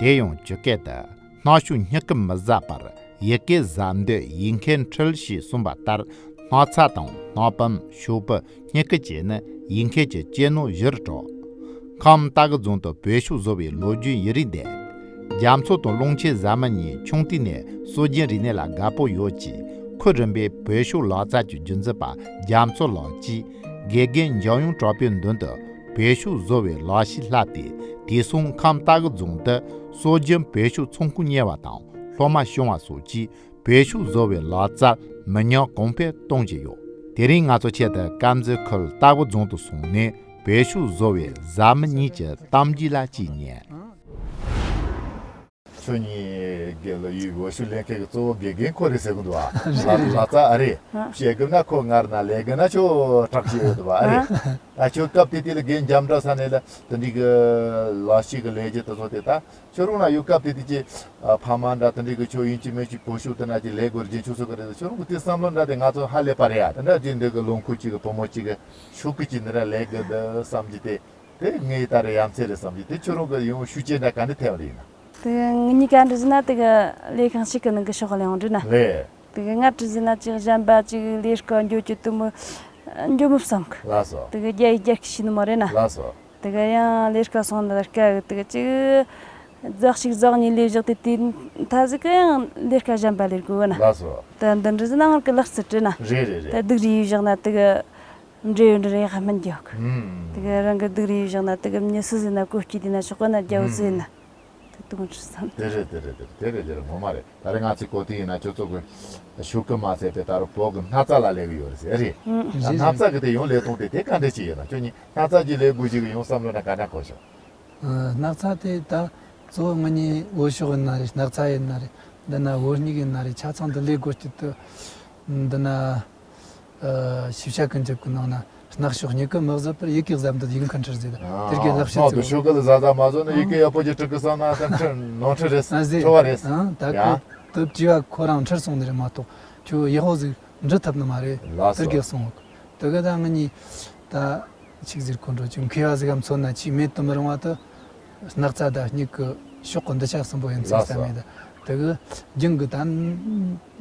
དེ་ཡང་ཇི་སྐད་དུ། སྣ་ཤོག་སྨྱུ་གུ་མི་ཟ་བར་ཡི་གེ་ཟ་འདོད་ཡིག་མཁན་འཁྲུལ་ཞེས་གསུངས་པ་ལྟར། སྣག་ཚ་དང་སྣག་བུམ་ཤོག་བུ་སྨྱུ་གུ་བཅས་ནི་ཡིག་མཁན་གྱི་གཅེས་ནོར་བཞིར་གྲགས། ཁམས་སྟག་གི་རྫོང་དུ་བོད་ཤོག་བཟོ་བའི་ལོ་རྒྱུས་ཡུན་རིང་ལྡན། རྒྱ་མཚོ་དང་གླང་ཆེན་བཟའ་མི་གཉིས་ཆུང་དུས་ནས་སྲོལ་རྒྱུན་རིག་གནས་ལ་དགའ་པོ་ཡོད་ཅིང་། ཁོ་རིམ་པས་བོད་ཤོག་ལག་རྩལ་གྱི་རྒྱུན་འཛིན་པ་རྒྱ་མཚོ་ལགས་ཀྱིས་དགེ་རྒན་འཇམ་དབྱངས་གྲགས་པའི་མདུན་དུ་བོད་ཤོག་བཟོ་བའི་ལག་ཤེས་བསླབས་ཏེ། དེང་སང་ཁམས་སྟག་གི་རྫོང་དུ་སྲོལ་རྒྱུན་བོད་ཤོག་ཚོང་ཁང་གཉེར་བ་དང་སློབ་མ་སྐྱོང་བ་སོགས་ཀྱིས། བོད་ཤོག་བཟོ་བའི་ལག་རྩལ་མི་ཉམས་གོང་འཕེལ་གཏོང་བཞིན་ཡོད། དེ་རིང་ང་ཚོ་ཆེད་དུ་དཀར་མཛེས་ཁུལ་སྟག་གི་རྫོང་དུ་སོང་ནས་བོད་ཤོག་བཟོ་བའི་བཟའ་མི་གཉིས་ཀྱི་གཏམ་རྒྱུད་ལ་ཅིག་ཉན། ཁྱོད་གཉིས་དགེ་ལ་ཡུལ་བོད་ཤོག་ལེན་མཁན་གྱི་གཙོ་བོ་དགེ་རྒན་ཁོ་རེད་ཟེར་གི་འདུག་ཨ། ལག་ལག་རྩལ་ཨ་རེད། བཤད་དགོས་ན་ཁོ་ངར་ན་ལས་དགོས་ན་ཁྱོད་དྲག་ཤོས་ཡོད་འདུག་ཨ་རེད། ད་ཁྱོད་སྐབས་དེ་དུས་ལ་རྒན་འཇམ་གྲགས་ས་ནས་ལ་དེ་འདྲའི་གི་ལག་ཤེས་ཀྱི་ལས་རྒྱུ་དེ་ཚོ་དེ་ད། ཁྱོད་རང་ལ་ཡོད་སྐབས་དེ་དུས་ཀྱི་ཨ་ཕ་མ་འདྲ་དེ་འདྲའི་གི་ཁྱོད་ཡིན་གཅིག་མིན་གཅིག་བོད་ཤོག་དེ་ན་ཅིག་ལས་དགོས་རྒྱུ་ཁྱོད་ཚོ་གི་རེད། ཁྱོད་རང་གི་དེ་བསམ་བློ་འདྲ་དེ་ང་ཚོ་ཧ་ལས་པ་རེད་ཡ། དེ་འདྲ་དེ་འདྲའི་གི་ལོ་འཁོར་གཅིག་གི་བུ་མོ་གཅིག་གི་ཤོག་གི་ཅིག་འདི་འདྲ་ལས་དགོས་འདི་བསམ་གྱི་དེ་དེ་ངའི་ད་རེ་ཡ་མཚན་རེད་བསམ་གྱི་དེ། ཁྱོད་རང་གི་ཡང་ཤུགས་རྐྱེན་འདྲ་ག་འདྲ་ཐེབས་རེད་ཡིན་ན། དེ་ངེད་གཉིས་ཀ་འདྲི་ཟིན་ན་དེ་གི་ལས་ཁང་ཞིག་གི་ནང་གི་ཤོག་ལས་འོང་འདྲི་ན། ལས། དེ་གི་ང་འདྲི་ཟིན་ན་ཅིག་གཞན་པ་ཅིག་ལས་ཀ་འགྱོ་རྒྱུ་དེ་མོ་འགྱོ་མི་བསམ་གི། ལགས་སོ། དེ་གི་རྒྱ་ཡིག་རྒྱ་སྐྱེད་ཤེས་ནི་མ་རེད་ན། ལགས་སོ། དེ་ག་ཡང་ལས་ཀ་སོང་ན་ལས་ཀ་གི་དེ་ག་ཅིག་ཟླ་གཅིག་ཟླ་གཉིས་ལས་བཞག་དེ་དེ་མཐའ་ཟིག་ག་ཡང་ལས་ཀ་གཞན་པ་ལས་དགོས་ན། ལགས་སོ། ད་འདི་འདྲ་ཟིག་ན་ང་གི་ལག་རྩལ་བྲིས་ན། རེད་རེད་ད་རེད། སྡུག་རུ་ཡིས་བཞག་ན་དེ་ག་འབྲས་ཡོད་འདྲ་རེད་ཧ་མིན་རྒྱག་གི། ཨུམ། དེ་ག་རང་གི་སྡུག་རུ་ཡིས་བཞག་ན་དེ་ག་མྱི་སུ་ཟིག་ན་གོ་སྐྱིད་དེ་ན་ཆོག་ག་ན་རྒྱ་བོ་ཟིག་ན། དེ་དུང་ཁྲི་སམ། དེ་རེད་དེ་རེད་དེ་རེད་དེ་རེད་དེ་རེད་ངོ་མ་རེད། ད་རེས་ང་ཚོའི་གོ་དེ་ཡིན་ན་ཁྱོད་ཚོ་གི་ཤོག་གི་མ་ཚད་པའི་ད་རུང་བོད་གི་སྣག་ཚ་ལ་ལས་གི་ཡོད་རེད་ཟེར་རེད། ཨུམ། ད་རེད་སྣག་ཚ་གི་དེ་ཡང་ལས་སྟངས་དེ་དེ་ག་འདྲ་ཅིག་ཡོད་ན། ཁྱོད་གཉིས་སྣག་ཚ་གི་ལས་དགོས་ཅིག་གི་ཡང་བསམ་བློ་ན་ག་འདྲ་འཁོར་བྱུང་། ཨ། སྣག་ཚ་དེ་ད་གཙོ་བོ་ང་གཉིས་བོད་ཤོག་ཡིན་ན་རེད། སྣག་ཚ་ཡིན་ན་རེད། འདི་ན་བོད་སྙིགས་ཡིན་ན་རེད། ཆ་ཚང་དུ་ལས་དགོས་ཀྱི་འདུག་འདི་ན། ཨ། ཤེས་བྱ་ཀུན་ཁྱབ་ཀྱི་ནང་ན་སྣག་ཤོག་སྙིགས་ཀྱི་མི་བཟོད་པར་ཡི་གེ་གཟབ་འདོད་ཡིན་ཁ་འཁྲིད་ཟེར། དེ་གའི་ལག་ཤེས་ཨ་ཚོ་ཤོག་གི་ལ་ཟ་ཟ་མ་བཟོ་ན་ཡི་གེ་ཡག་པོ་ཅིག་འབྲི་གི་བསམ་ན་ད་འཁྲིད་ནོར་འཁྲུལ་རེད། ཨ་ཟེར། འཁྲུལ་བ་རེད། ཨང་། ད་ཡ། ཁོ་དེ་བྲིས་པ་ཁོ་རང་འཁྲིད་སོང་ནི་རེད་མ་གཏོགས་ཁྱོད་ཡག་པོ་ཟིག་འབྲི་ཐུབ་ནི་མ་རེད། ལགས་སོ། དེ་གའི་གསུང་འོག་དེ་ག་ད་ང་གཉིས་ད་ཆིག་ཟེར་ཁོ་འགྲོ་ཅིག་མཁས་པ་ཟིག་གམ་མཚོན་ན་ཆིག་མེད་དུ་མི་རུང་བ་དེ་སྣག་ཚ་ད་སྙིགས་ཀྱི་ཤོག་གི་འདི་ཆ་གསུམ་པོ་ཡིན་ཚུལ་ལགས་སོ། བསམ་མེད་ད་དེ་གི་རྒྱུན་གི་ད།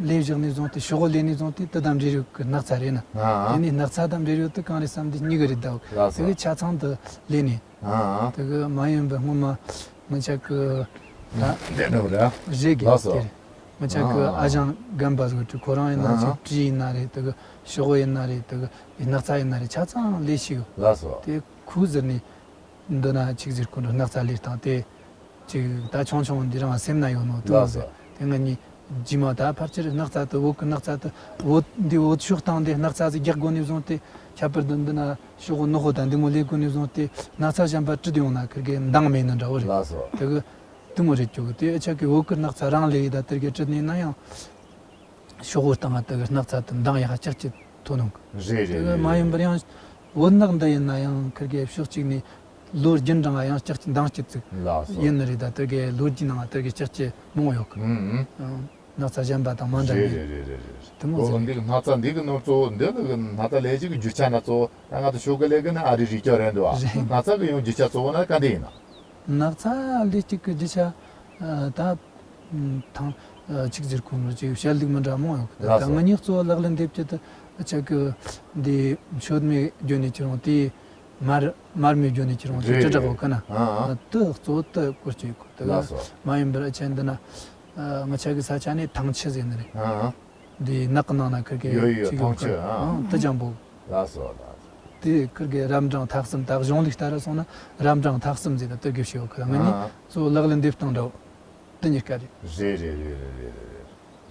ལས་བཞག་ནས་བཟུང་སྟེ་ཤོག་བུ་ལས་ནས་བཟུང་སྟེ་དེ་དང་འབྲེལ་ཡོད་ཀྱི་སྣག་ཚ་རེད་ན། ཨ་ཨ། དེ་ནས་སྣག་ཚ་དང་འབྲེལ་ཡོད་དུ་གང་རེད་བསམ་དུས་སྙིགས་རེད་ད། ལགས་སོ། དེ་གི་ཆ་ཚང་དུ་ལས་ནས། ཨ་ཨ། དེ་གི་མ་ཡིན་པའི་སྔོན་མ་མི་ཆ་གི་ད་འདི་འདྲ་རེད། རེད་གི། ལགས་སོ། དེ་རེད། མི་ཆ་གི་ཨ་ཨ། ཨ་ཞང་རྒན་པ་ཟིག་གི་ཁོ་རང་ཡིན་ན་ཨ་ཨ། ཅིག་བྲིས་ཡིན་ན་རེད། དེ་གི་ཤོག་བུ་ཡིན་ན་རེད། དེ་གི་སྣག་ཚ་ཡིན་ན་རེད། ཆ་ཚང་ལས་ཤིག་ལགས་སོ། དེ་ཁུ་ཟེར་ནས། འདི་ན་ཆིག་ཟེར་ཁོ་འགྲོ་སྣག་ཚ་ལས་སྟངས་དེ། ཅིག་ད་ཆུང་ཆུང་འདི་རང་སེམས་ན་ཡོད་ནོ་དུ་ལགས་སོ། ཟེར། དེ་ང་གཉིས་རྗེས་མ་ད་ཕལ་ཆེར་སྣག་ཚ་དུ་བོད་ཀྱི་སྣག་ཚ་དུ་བོད་འདི་བོད་ཤོག་སྟངས་འདི་སྣག་ཚ་ཟིག་རྒྱག་དགོ་ནས་བཟུང་སྟེ་ཁྱད་པར་དུ་འདི་ན་ཤོག་བུ་ནག་པོ་དང་འདི་མོ་ལས་དགོ་ནས་བཟུང་སྟེ་སྣག་ཚ་གཞན་པ་བྲིས་ཡོང་ན་ཁིར་གི་འདང་མེད་ནི་འདྲ་བོ་རེད། ལགས་སོ། དེ་གི་དུ་མོ་རེད་ཅོ་གི་དེ་ཨ་ཆ་གི་བོད་ཀྱི་སྣག་ཚ་རང་ལས་ཡི་ད་དེར་གི་བྲིས་ནས་ན་ཡང་། ཤོག་བུ་སྟེང་ང་དེ་གི་སྣག་ཚ་དེ་འདང་ཡག་ཅག་ཅིག་ཐོན་ཡོང་གི། རེད་རེད། དེ་གི་མ་ཡིན་པར་ཡང་བོད་ནག་འདི་ཡིན་ན་ཡང་ཁིར་གི་ཕྱོགས་གཅིག་ནས་ལོ་རྒྱུན་རིང་ང་ཡང་ལྕགས་ཀྱི་འདང་སྐྱིད་ཅིག་ལགས་སོ། ཡིན་ནི་རེད། ད་དེ་གི་ལོ་རྒྱུས་ནང་དེ་གི་ལྕགས་ཀྱི་མང་ཡོད་གི། ཨུམ་ཨུམ། སྣག་ཚ་གཞན་པ་དང་མ་འདྲ་རེད་བའི། རེད་རེད་རེད་རེད། དེ་མོ་ཟེར། འདི་གི་སྣག་ཚ་འདི་གི་ནོར་གཙོ་བོ་འདི་ནི་གི་སྣག་ཚ་ལས་ཀྱི་རྒྱུ་ཆ་ན་གཙོ་བོ་ད་ང་ཚོ་ཤོག་གི་ལས་གི་ནི་ཨ་རི་རིགས་ཀྱང་རེད་འདུག་བ། རེད། སྣག་ཚ་གི་ཡང་རྒྱུ་ཆ་གཙོ་བོ་ན་ག་འདི་ཡིན་ན། སྣག་ཚ་ལས་ཀྱི་རྒྱུ་ཆ་ད། ཐང་། ཆིག་ཟེར་ཁོ་ནོ་ཅིག་བཤད་ལུགས་མི་འདྲ་མང་ཡོད་གི། ད་ལགས་སོ། ང་གཉིས་གཙོ་བོ་ལག་ལེན་འདེབས་ཀྱི་དུ་ཆ་གི་འདི་མཆོད་མེ་བརྗོད་ནས་ཁྱེར་འོང་དེ་མར་མར་མེ་བརྗོད་ནས་ཁྱེར་འོང་དེ་རེད་ཅི་འདྲ་གོ་གི་ན། ཨ་ཨ། དུ་གཙོ་བོ་དུ་སྐོར་གྱི་ཡོད་གི། དུ་ལགས་སོ། མ་ཡིན་པར་ཨ་ཆེན་འདི་ན་ང་ཆ་གི་ས་ཆ་ནས་ཐང་ཆུ་ཟེར་ནི་རེད། ཨ་ཨ། འདི་ནགས་ཀྱི་ནང་ན་ཁིར་གི་ཡོད་ཡོད་ཅིག་ཡོད་ཐང་ཆུ། ཨ་ཨ། དུ་ལྗང་པོ། ལགས་སོ་ལགས་སོ། དེ་ཁིར་གི་རབ་འབྲིང་ཐ་གསུམ་ད་གཞུང་ལུགས་ལྟར་སོང་ན་རབ་འབྲིང་ཐ་གསུམ་ཟེར་ད་དུ་དགེ་བཤེས་ཡོད་གི། ང་གཉིས་ཨ་ཨ། གཙོ་བོ་ལག་ལེན་འདེབས་སྟངས་འདྲ་བོ། དེ་གཉིས་ཀ་རེད། རེད་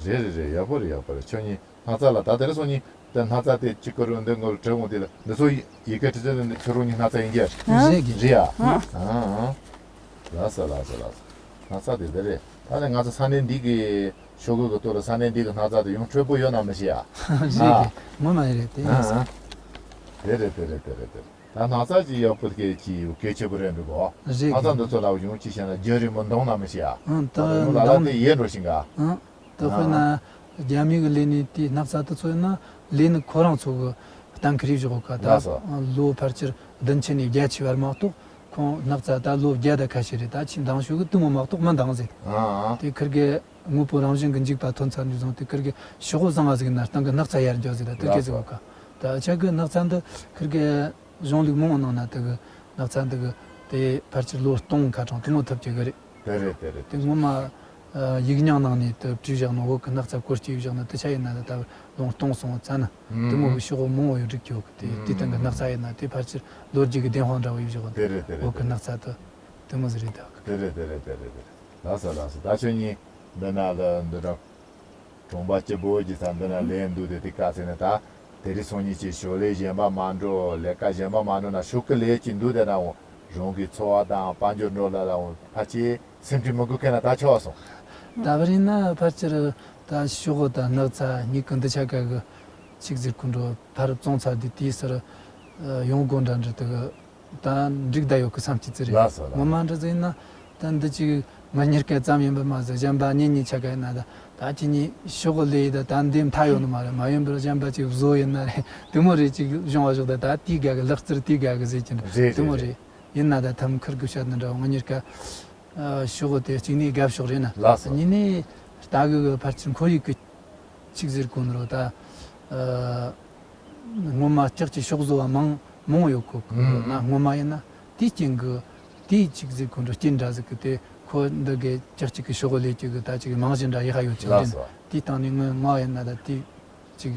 རེད་རེད། ཡག་པོ་རེད་ཡག་པོ་རེད། ཁྱོད་གཉིས་སྣག་ཚ་ལ་ད་དེར་སོང་གཉིས་དེ་སྣག་ཚ་དེ་གཅིག་གི་རུ་འདི་ངོར་དྲི་འོང་དེ་ལ་འདི་ཚོ་ཡི་གེ་བྲི་ཚེ་ནི་ཁྱོད་རང་གཉིས་སྣག་ཚ་ཡིན་གྱི་རེད། རེད་གི། རེད་ཡ། ཨ་ཨ། ལགས་སོ་ལགས་སོ་ལགས་སོ། སྣག་ཚ་དེ་དེ་རེད། ད་ནི་ང་ཚོ་ས་གནས་འདི་གི་ཤོག་གུ་གི་ཐོག་ལ་ས་གནས་འདི་གི་སྣག་ཚ་དེ་ཡང་འཕྲོད་པོ་ཡོད་ན་མི་ཤེས་ཡ། རེད་གི། ངོ་མ་ཡིན་རེད་དེ། ཨ་ཨ། དེ་རེད་དེ་རེད་དེ་རེད་དེ་རེད། ད་སྣག་ཚ་ཅིག་ཡག་པོ་སྐད་ཅིག་གལ་ཆེ་པོ་རེད་འདུག་གོ། རེད། སྣག་ཚ་འདི་ཚོ་ལ་ཡོང་ཅི་བྱས་ན་རྒྱུན་རིང་མོ་འདང་ན་མི་ཤེས་ཨ། ཨང་། ད་ད་ལ་ཡོང་ལ་ལ་འདང་དེ་ཡལ་འགྲོ་ཞིང་ག། ཨང་། ད་དཔེར་ན་ཨ་རྒྱ་མི་གི་ལས་ནི་དེའི་སྣག་ཚ་དེ་ཚོ་ཡིན་ན་ལས་ནི་ཁོ་རང་ཚོ་གི་གཏན་འཁེལ་བཞག་ག། ད་ལགས་སོ། ལོ་ཕལ་ཆེར་བདུན་ཅུ་ནས་བརྒྱད་ཅུ་བར་མ་གཏོགས་ཁོང་སྣག་ཚ་ད་ལོ་བརྒྱ་དང་ཁ་ཤས་རེད། ད་ཆི་འདང་ཞུ་གི་དུ་མོ་མ་གཏོགས་མི་འདང་ཟེར། ཨ་ཨ། དེ་ཁིར་གི་དངོས་པོ་རང་བཞིན་གྱི་འཇིག་པ་ཐོན་ཚར་ནས་བཟུང་སྟེ་ཁིར་གི་ཤོག་བུ་བཟང་བ་ཟིག་ན་སྟེང་གི་སྣག་ཚ་ཡར་འཇོག་ཟིག་ད་དེ་སྐད་ཟིག་ཡོད་ཀ། ད་ཆ་གི་སྣག་ཚ་འདི་ཁིར་གི་གཞུང་ལུགས་མང་བོ་ནང་ན་དེ་གི་སྣག་ཚ་འདི་གི་ དེ་ཕལ་ཆེར་ལོ་སྟོང་ཁ་གྲངས་དེ་མོ་ཐུབ་ཀྱི་གི་རེད། དེ་རེད་དེ་རེད། དེ་ངོ་མ་ཡིག་རྙིང་ནང་ནས་དེ་བྲིས་བཞག་ནོ། བོད་ཀྱི་སྣག་ཚ་སྐོར་སྐྱེས་བཞག་ནོ་དེ་ཆ་ཡིན་ན་ད་ལོ་སྟོང་སོང་ཙ་ན་དེ་མོ་གི་ཤོག་བུ་མང་བོ་ཡོད་རིགས་ཀྱི་ཡོད་གི། དེ་དེ་སྟེང་གི་སྣག་ཚ་ཡིན་ན་དེ་ཕལ་ཆེར་ལོ་རྒྱུས་ཀྱི་བདེན་དཔང་འདྲ་བོ་ཡོད་བཞག་ནོ། དེ་རེད་དེ་རེད། བོད་ཀྱི་སྣག་ཚ་དེ་དེ་མོ་ཟིག་རེད་ད། དེ་རེད་དེ་རེད་དེ་རེད་དེ་རེད། ལགས་སོ་ལགས་སོ། ད་ཁྱོད་གཉིས་འདི་ན་ལ་འདི་འདྲ་གྲོང་པ་སྐྱིད་པོ་གི་ས་འདི་ན་ལས་འདུག་དེ་དེ་ག་ཟེར་ན། ད་དེ་རིང་སང་ཉིན་གྱི་ཞོར་ལས་གཞན་པ་མ་འགྲོ། ལས་ཀ་གཞན་པ་མ་འགྲོ་ན་ཤོག་གི་ལས་ཀྱི་འདུག་དེ་ན་འོང་རང་གི་འཚོ་བ་དང་དཔལ་འབྱོར་འགྲོ་ལ་ལ་འོང་ཕལ་ཆེར་སེམས་ཁྲལ་མི་དགོས་མཁན་ན་ད་ཆོག་སོང་། ད་བར་ཡིན་ན་ཕལ་ཆེར་ད་ཤོག་གུ་དང་སྣག་ཚ་མྱིག་གི་འདི་ཆ་ག་གི་ཆིག་ཟེར་ཁུ་འགྲོ་ཕར་བཙོང་ཚར་དུས་དེའི་སར་ཡོང་སྒོ་འདྲ་འདྲ་དེ་གི་ད་འགྲིག་བསྡད་ཡོད་གི་བསམ་གྱི་ཙི་རེད། ལགས་སོ་ལགས། ངོ་མ་འདྲ་ཟིག་ཡིན་ན་ད་འདི་ཅིག་ང་གཉིས་ཀ་ཙམ་ཡིན་པ་མ་ཟད་གཞན་པ་གཉེན་ཉེ་ཆ་ག་ཡིན་ན་ད་ད་ཅི་ཉིད་ཤོག་གུ་ལས་ཡི་ད་ད་འདི་མཐའ་ཡོད་ནི་མ་རེད། མ་ཡིན་པར་གཞན་པ་ཅིག་བཟོ་ཡིན་ན་རེད། དེ་མོ་རེད། ཅིག་གཞུང་བ་ཞོག་ད་ད་དེའི་ག་གི་ལག་རྩལ་དེའི་ག་གི་ཟེར་གྱི་རེད། དེ་མོ་རེད། ཡིན་ན་ད་ཐམ་ཁུར་གི་བཤད་ནི་འདྲ་བོ་ང་གཉིས་ཀ་ཤོག་གུ་དེ་གཅིག་ནས་དགའ་ཕྱོགས་རེད་ན། ལགས་སོ། གཉིས་ནས་ལྟ་གི་གི་ཕར་ཚུར་ཁོར་ཡུག་གི་ཆིག་ཟེར་གོ་ནོ་རོ་ད། སྔོན་མ་ལྕགས་ཀྱི་ཤོག་བཟོ་བ་མང་མང་ཡོད་གོ་གི་ན། སྔོན་མ་ཡིན་ན་དེའི་རྐྱེན་གི་དེའི་ཆིག་ཟེར་གོ་ནོ་རྐྱེན་འདྲ་ཟིག་གི་དེ་ཁོ་འདི་གི་ལྕགས་ཀྱི་གི་ཤོག་ལས་ཀྱི་གི་ད་ཅིག་རྨང་གཞི་འདྲ་ཡག་ཡོད་ཀྱི་རེད། དེའི་སྟེང་ནས་ངོ་མ་ཡིན་ན་ད་དེ་ཅིག་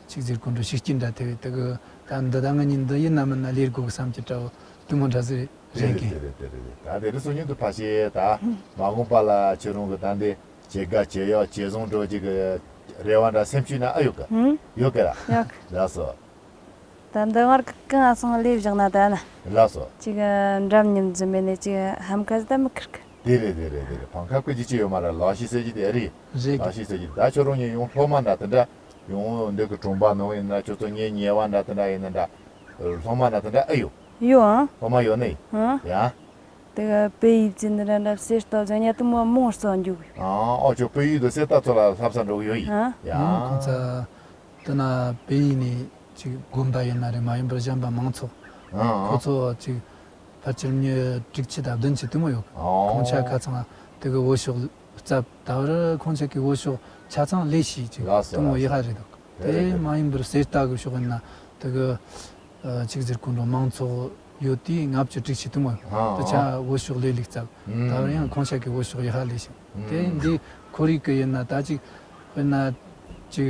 ཆིག་ཟེར་གོ་ནོ་ཤུགས་རྐྱེན་འདྲ་དེ་བས་དེ་གི་ད་འདི་ད་ང་གཉིས་འདི་ཡིན་ན་མིན་ན་ལས་དགོ་གི་བསམ་གྱི་འདྲ་བོ་དེ་མོ་འདྲ་ཟིག་རེད། རེད་གི། དེ་རེད་དེ་རེད་དེ་རེད། ད་དེ་རིང་སང་ཉིན་དུ་ཕ་ཤེ་ད་མ་འོངས་པ་ལ་ཁྱོད་རང་གི་ད་འདི་བྱེད་དགའ་བྱེད་ཡག་བྱེད་བཟང་འགྲོ་གི་གི་རེ་བ་འདྲ་སེམས་ཤུགས་ན་ཨ་ཡོད་གི། ཧུམ། ཡོད་གི་ར། ཡོད་གི། ལགས་སོ། ད་འདི་བར་གི་གང་སོང་ལས་བཞག་ན་ད་ན། ལགས་སོ། ཅིག་འགྲམ་ཉིམ་འཛུམ་མེད་ནས་ཅིག་ཧམ་ཁ་ཟིག་ད་མི་ཁུར་གི། དེ་རེད་དེ་རེད་དེ་རེད། ཕང་ཁ་ཀུ་ཅི་ཅི་ཡོད་མ་ར། ལག་ཤེས་ཟེར་གྱི་དེ་རེད། རེད་གི། ལག་ཤེས་ཟེར་གྱི་ད་ཁྱོད་རང་གཉིས་ཡང་སློབ་མ་འདྲ་དེ་འདྲ་ཡང་འདི་གི་གྲོང་པ་ནང་ཡིན་ན་ཁྱོད་ཚོ་ངའི་ཉེ་བ་འདྲ་དེ་འདྲ་ཡིན་ན་འདྲ་སློབ་མ་འདྲ་དེ་འདྲ་ཨེ་ཡོད། ཡོད་ཨང་། སློབ་མ་ཡོད་ནི། ཨང་། ཡ། དེ་ག་པེ་ཡིབ་ཅི་འདི་འདྲ་འདྲ་གསེར་རྟ་ཟ་ཉ་དུ་མོ་མོང་སོ་འཇུག་ཨང་། ཨོ་ཅོ་པེ་ཡིབ་དུ་གསེར་རྟ་ཚོ་ལ་ལྷ་ས་འགྲོ་གི་ཡོད་ཡིན། ཨང་། ཡ། ཁོང་ཚ་དེ་ན་པེ་ཡིབ་ནས་ཅིག་དགོན་པ་ཡིན་ན་རེད། མ་ཡིན་པར་གཞན་པ་མང་ཚོགས། ཨང་། ཁོ་ཚོ་ཅིག་ཕལ་ཆེར་མྱི་དྲུག་ཅུ་དང་བདུན་ཅུ་དུ་མོ་ཡོད། ཨང་། ཁོང་ཆ་ཁ་ཚང་དེ་གི་བོད་ཤོག་རྩབ། ད་བར་ཁོང་ཆ་གི་བོད་ཤོག་ཆ་ཚང་ལས་ཤིག་ཅིག་ལགས་སོ་དུ་མོ་ཡི་ཧ་རེད་འདུག་དེ་མ་ཡིན་པར་གསེར་རྟ་གི་ཤོག་ཡིན་ན་དེ་གི་ཆིག་ཟེར་ཁོ་འགྲོ་མང་ཚོགས་ཡོད་དུས་ལྔ་བཅུ་དྲུག་ཅུ་དུ་མོ་ཡོད། ཨང་། དེ་ཆ་བོད་ཤོག་ལས་ལུགས་ཙམ། ད་བར་ཡང་ཁོང་ཆ་གི་བོད་ཤོག་ཡི་ཧ་ལས་ཤིང་། དེ་འདི་ཁོར་ཡུག་གི་ཡིན་ན་ད་ཅིག་དཔེར་ན་ཅིག་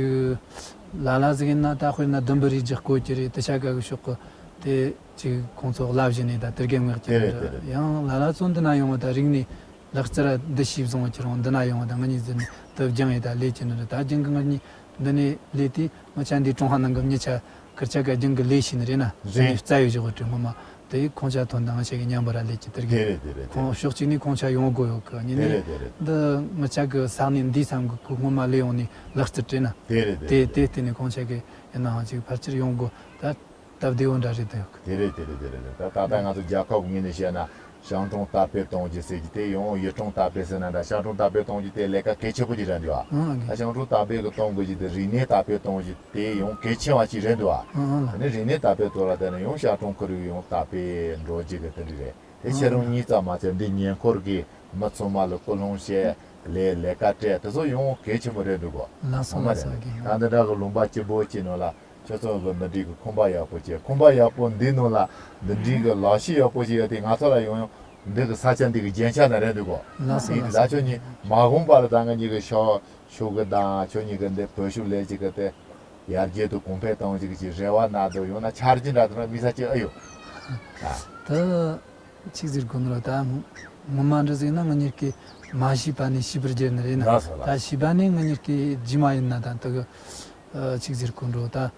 ལ་ལ་ཟིག་ཡིན་ན་ད་དཔེར་ན་ལྡུམ་བུ་རིགས་ཀྱི་བརྐོས་ཀྱི་རེད། དེ་ཆ་ག་གི་ཤོག་གི་དེ་ཅིག་ཁོང་ཚོ་བླ་བཞིན་ནས་ད་དེར་གན་ངག་ཀྱི་རེད། ཡང་ལ་ལ་ཚོ་འདི་ན་ཡོང་བ་ད་རིག་གནས། ལག་རྩལ་འདི་ཤེས་བཟུང་བ་ཁྱེད་རང་འདི་ན་ཡོང་བ་དང་ང་གཉིས་ཟེར་ནས་དུ་སྦྱང་ཡི་ད་ལས་ཀྱི་ནི་རེད། ད་སྦྱང་གི་ང་གཉིས་འདི་ནས་ལས་དེ་ང་ཆ་འདི་ཀྲུང་ཧྭ་ནང་གི་མྱི་ཆ་ཁིར་ཆ་ག་སྦྱང་གི་ལས་ཤེས་ནི་རེད་ན་ཟེར་ནས་རྩ་ཡོད་བཞག་པ་དྲི་ངོ་མ་དེ་ཁོང་ཆ་ཐོན་དང་ང་ཆ་གི་མཉམ་པ་ར་ལས་ཀྱི་དེར་གི་དེ་རེད་དེ་རེད། ཁོང་ཕྱོགས་གཅིག་ནས་ཁོང་ཆ་ཡོང་དགོས་ཡོད་གི་ཉིན་ནས་དེ་རེད་དེ་རེད། འདི་ང་ཆ་གི་ས་གནས་འདི་ཚང་གི་ཁོ་ངོ་མ་ལས་ཡོང་ནས་ལག་རྩལ་བྲིས་ན་དེ་རེད་དེ་དེ་རེད། དེ་བརྟེན་ནས་ཁོང་ཆ་གི་ཡིན་ནའང་ཅིག་ཕལ་ཆེར་ཡོང་དགོས་ད། སྟབས་བདེ་བོ་འདྲ་རེད་འདུག་དེ་རེད་དེ་རེད་དེ་རེད། ད་ད་ལྟ་ང་ཚོ་རྒྱལ་ཁབ་ངོས་ནས་བཤད་ན་ཤང་ཀྲུང་དར་སྤེལ་གཏོང་རྒྱུ་ཟེར་གྱི་དེ་ཡང་ཡུས་ཀྲུང་དར་སྤེལ་ཟེར་ན་འདྲ། ཤང་ཀྲུང་དར་སྤེལ་གཏོང་རྒྱུ་དེ་ལས་ཀ་གལ་ཆེན་པོ་ཅིག་རེད་འདུག་ཨ། ཨང་། ད་ཤང་ཀྲུང་དར་སྤེལ་གི་གཏོང་དགོས་རྒྱུ་དེ་རིག་གནས་དར་སྤེལ་གཏོང་རྒྱུ་དེ་ཡང་གལ་ཆེ་བ་ཅིག་རེད་འདུག་ཨ། ཨང་། ཨང་། ཨ་ནི་རིག་གནས་དར་སྤེལ་གཏོང་ལ་བརྟེན་ནས་ཡང་ཤང་ཀྲུང་ཁོར་ཡུག་ཡང་དར་སྤེལ་འགྲོ་རྒྱུ་གི་དེ་འདྲ་རེད། དེ་ཁྱེད་རང་གཉིས་ཙམ་མ་ཚད་འདི་ཉེ་འཁོར་གྱི་མི་ཚང་མ་ལ་སྐུལ་སློང་བྱས་ལས་ལས་ཀ་སྤྲད་དེ་ཚོ་ཡང་གལ་ཆེན་པོ་རེད་འདུག་གོ། ལགས་སོ་ཧོ་མ་ལགས་སོ་རེད། ཨ་ཀྱེ། ད་འདི་འདྲ་གི་ལུང་པ་སྐྱིད་པོ་ཅིག་ནང་ལ་ཁྱོད་ཚོ་གི་འདི་འདྲའི་གི་ཁང་པ་ཡག་པོ་ཅིག་ཁང་པ་ཡག་པོ་འདི་ནང་ལ་འདི་འདྲའི་གི་ལག་ཤེས་ཡག་པོ་ཅིག་ཡོད་དེ་ང་ཚོ་ལ་ཡང་ཡང་འདི་གི་ས་ཆ་འདི་གི་རྒྱན་ཆ་ནི་རེད་འདུག་གོ། ལགས་སོ་ཡིན་ལགས་དེ་ད་ཁྱོད་གཉིས་མ་འོངས་པ་ལ་ད་ང་གཉིས་གི་ཤོག་ཤོག་གི་དང་ཁྱོད་གཉིས་གི་འདི་བོད་ཤོག་ལས་ཅིག་གི་དེ་ཡར་རྒྱས་དང་གོང་འཕེལ་གཏོང་ཅིག་གི་རེ་བ་ན་འདུག་ཡང་ན་འཆར་གཞི་འདྲ་དེ་འདྲ་དམིགས་བསལ་ཅིག་ཨེ་ཡོད། ད། ཆི་ཟེར་དགོས་ནི་རེད། ད་ངོ་མ་འདྲ་ཟིག་ན་ང་གཉིས་ཀྱིས་མ་ཤེས་པ་ནས་ཤེས་པར་བསྒྱུར་ནི་རེད་ན། ལགས་སོ་ལགས། ད་ཤེས་པ་ནས་ང་གཉིས་ཀྱིས་རྗེས་མ་ཡིན་ན་ད་དེ་གི་ཆི་ཟེར་དགོས་ནི་རེད། ད་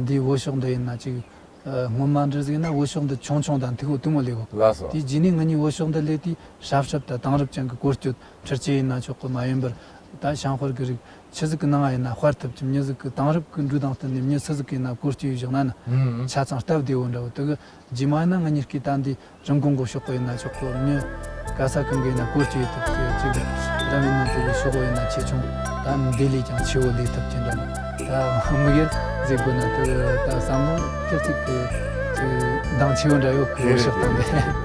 འདིའི་འོས་ཤོག་འདི་ཡིན་ན་ཅིག་ངོ་མ་འདྲ་ཟིག་ན་འོས་ཤོག་འདི་ཆུང་ཆུང་དང་ཐིག་པོ་དུ་མོ་ལས་གོ། ལགས་སོ། དེ་རྗེས་ནས་ང་གཉིས་འོས་ཤོག་འདི་ལས་དེ་ཧྲབ་ཧྲབ་དང་དེང་རབས་ཅན་གྱི་བཀོལ་སྤྱོད་འཕྲུལ་ཆས་ཡིན་ན་ཆོག་གི་མ་ཡིན་པར་ད་ཤང་ཧོར་གྱི་རིགས། ཆི་ཟིག་གི་ནང་ང་ཡིན་ན་དཔར་ཐུབ་ཀྱི། མྱི་ཟིག་གི་དེང་རབས་ཀྱི་འགྲོས་དང་བསྟུན་ནས་མྱི་སུ་ཟིག་གི་ཡིན་ན་བཀོལ་སྤྱོད་ཡོད་བཞག་ན་ནི་ཆ་ཚང་སྟབས་བདེ་བོ་འདྲ་བོ། དེ་གི་རྗེས་མ་ཡིན་ན་ང་གཉིས་ཀྱིས་ད་འདི་རིན་གོང་གི་ཤོག་གུ་ཡིན་ན་ཆོག་གི། མྱི་ག་ས་གང་གི་ཡིན་ན་བཀོལ་སྤྱོད་ཐུབ་ཀྱི་ཅིག་རབ་ཡིན་ན་དེ་གི་ཤོག་གུ་ཡིན་ན་ཆེ་ཆུང་ད་འདི་ལས་ཀྱང་ཆེ་བོ་ལས་ཐུབ་ཀྱི་འདྲ་ན། ད་དམིགས་ཡུལ་ཟེར་དགོས་ན་དེ་གི་ད་བསམ་བློ་ཏིག་ཏིག་གི་ཅིག་འདང་ཆེ་བོ་འདྲ་ཡོད་གི། འོས་ཤོག་དང་འདི།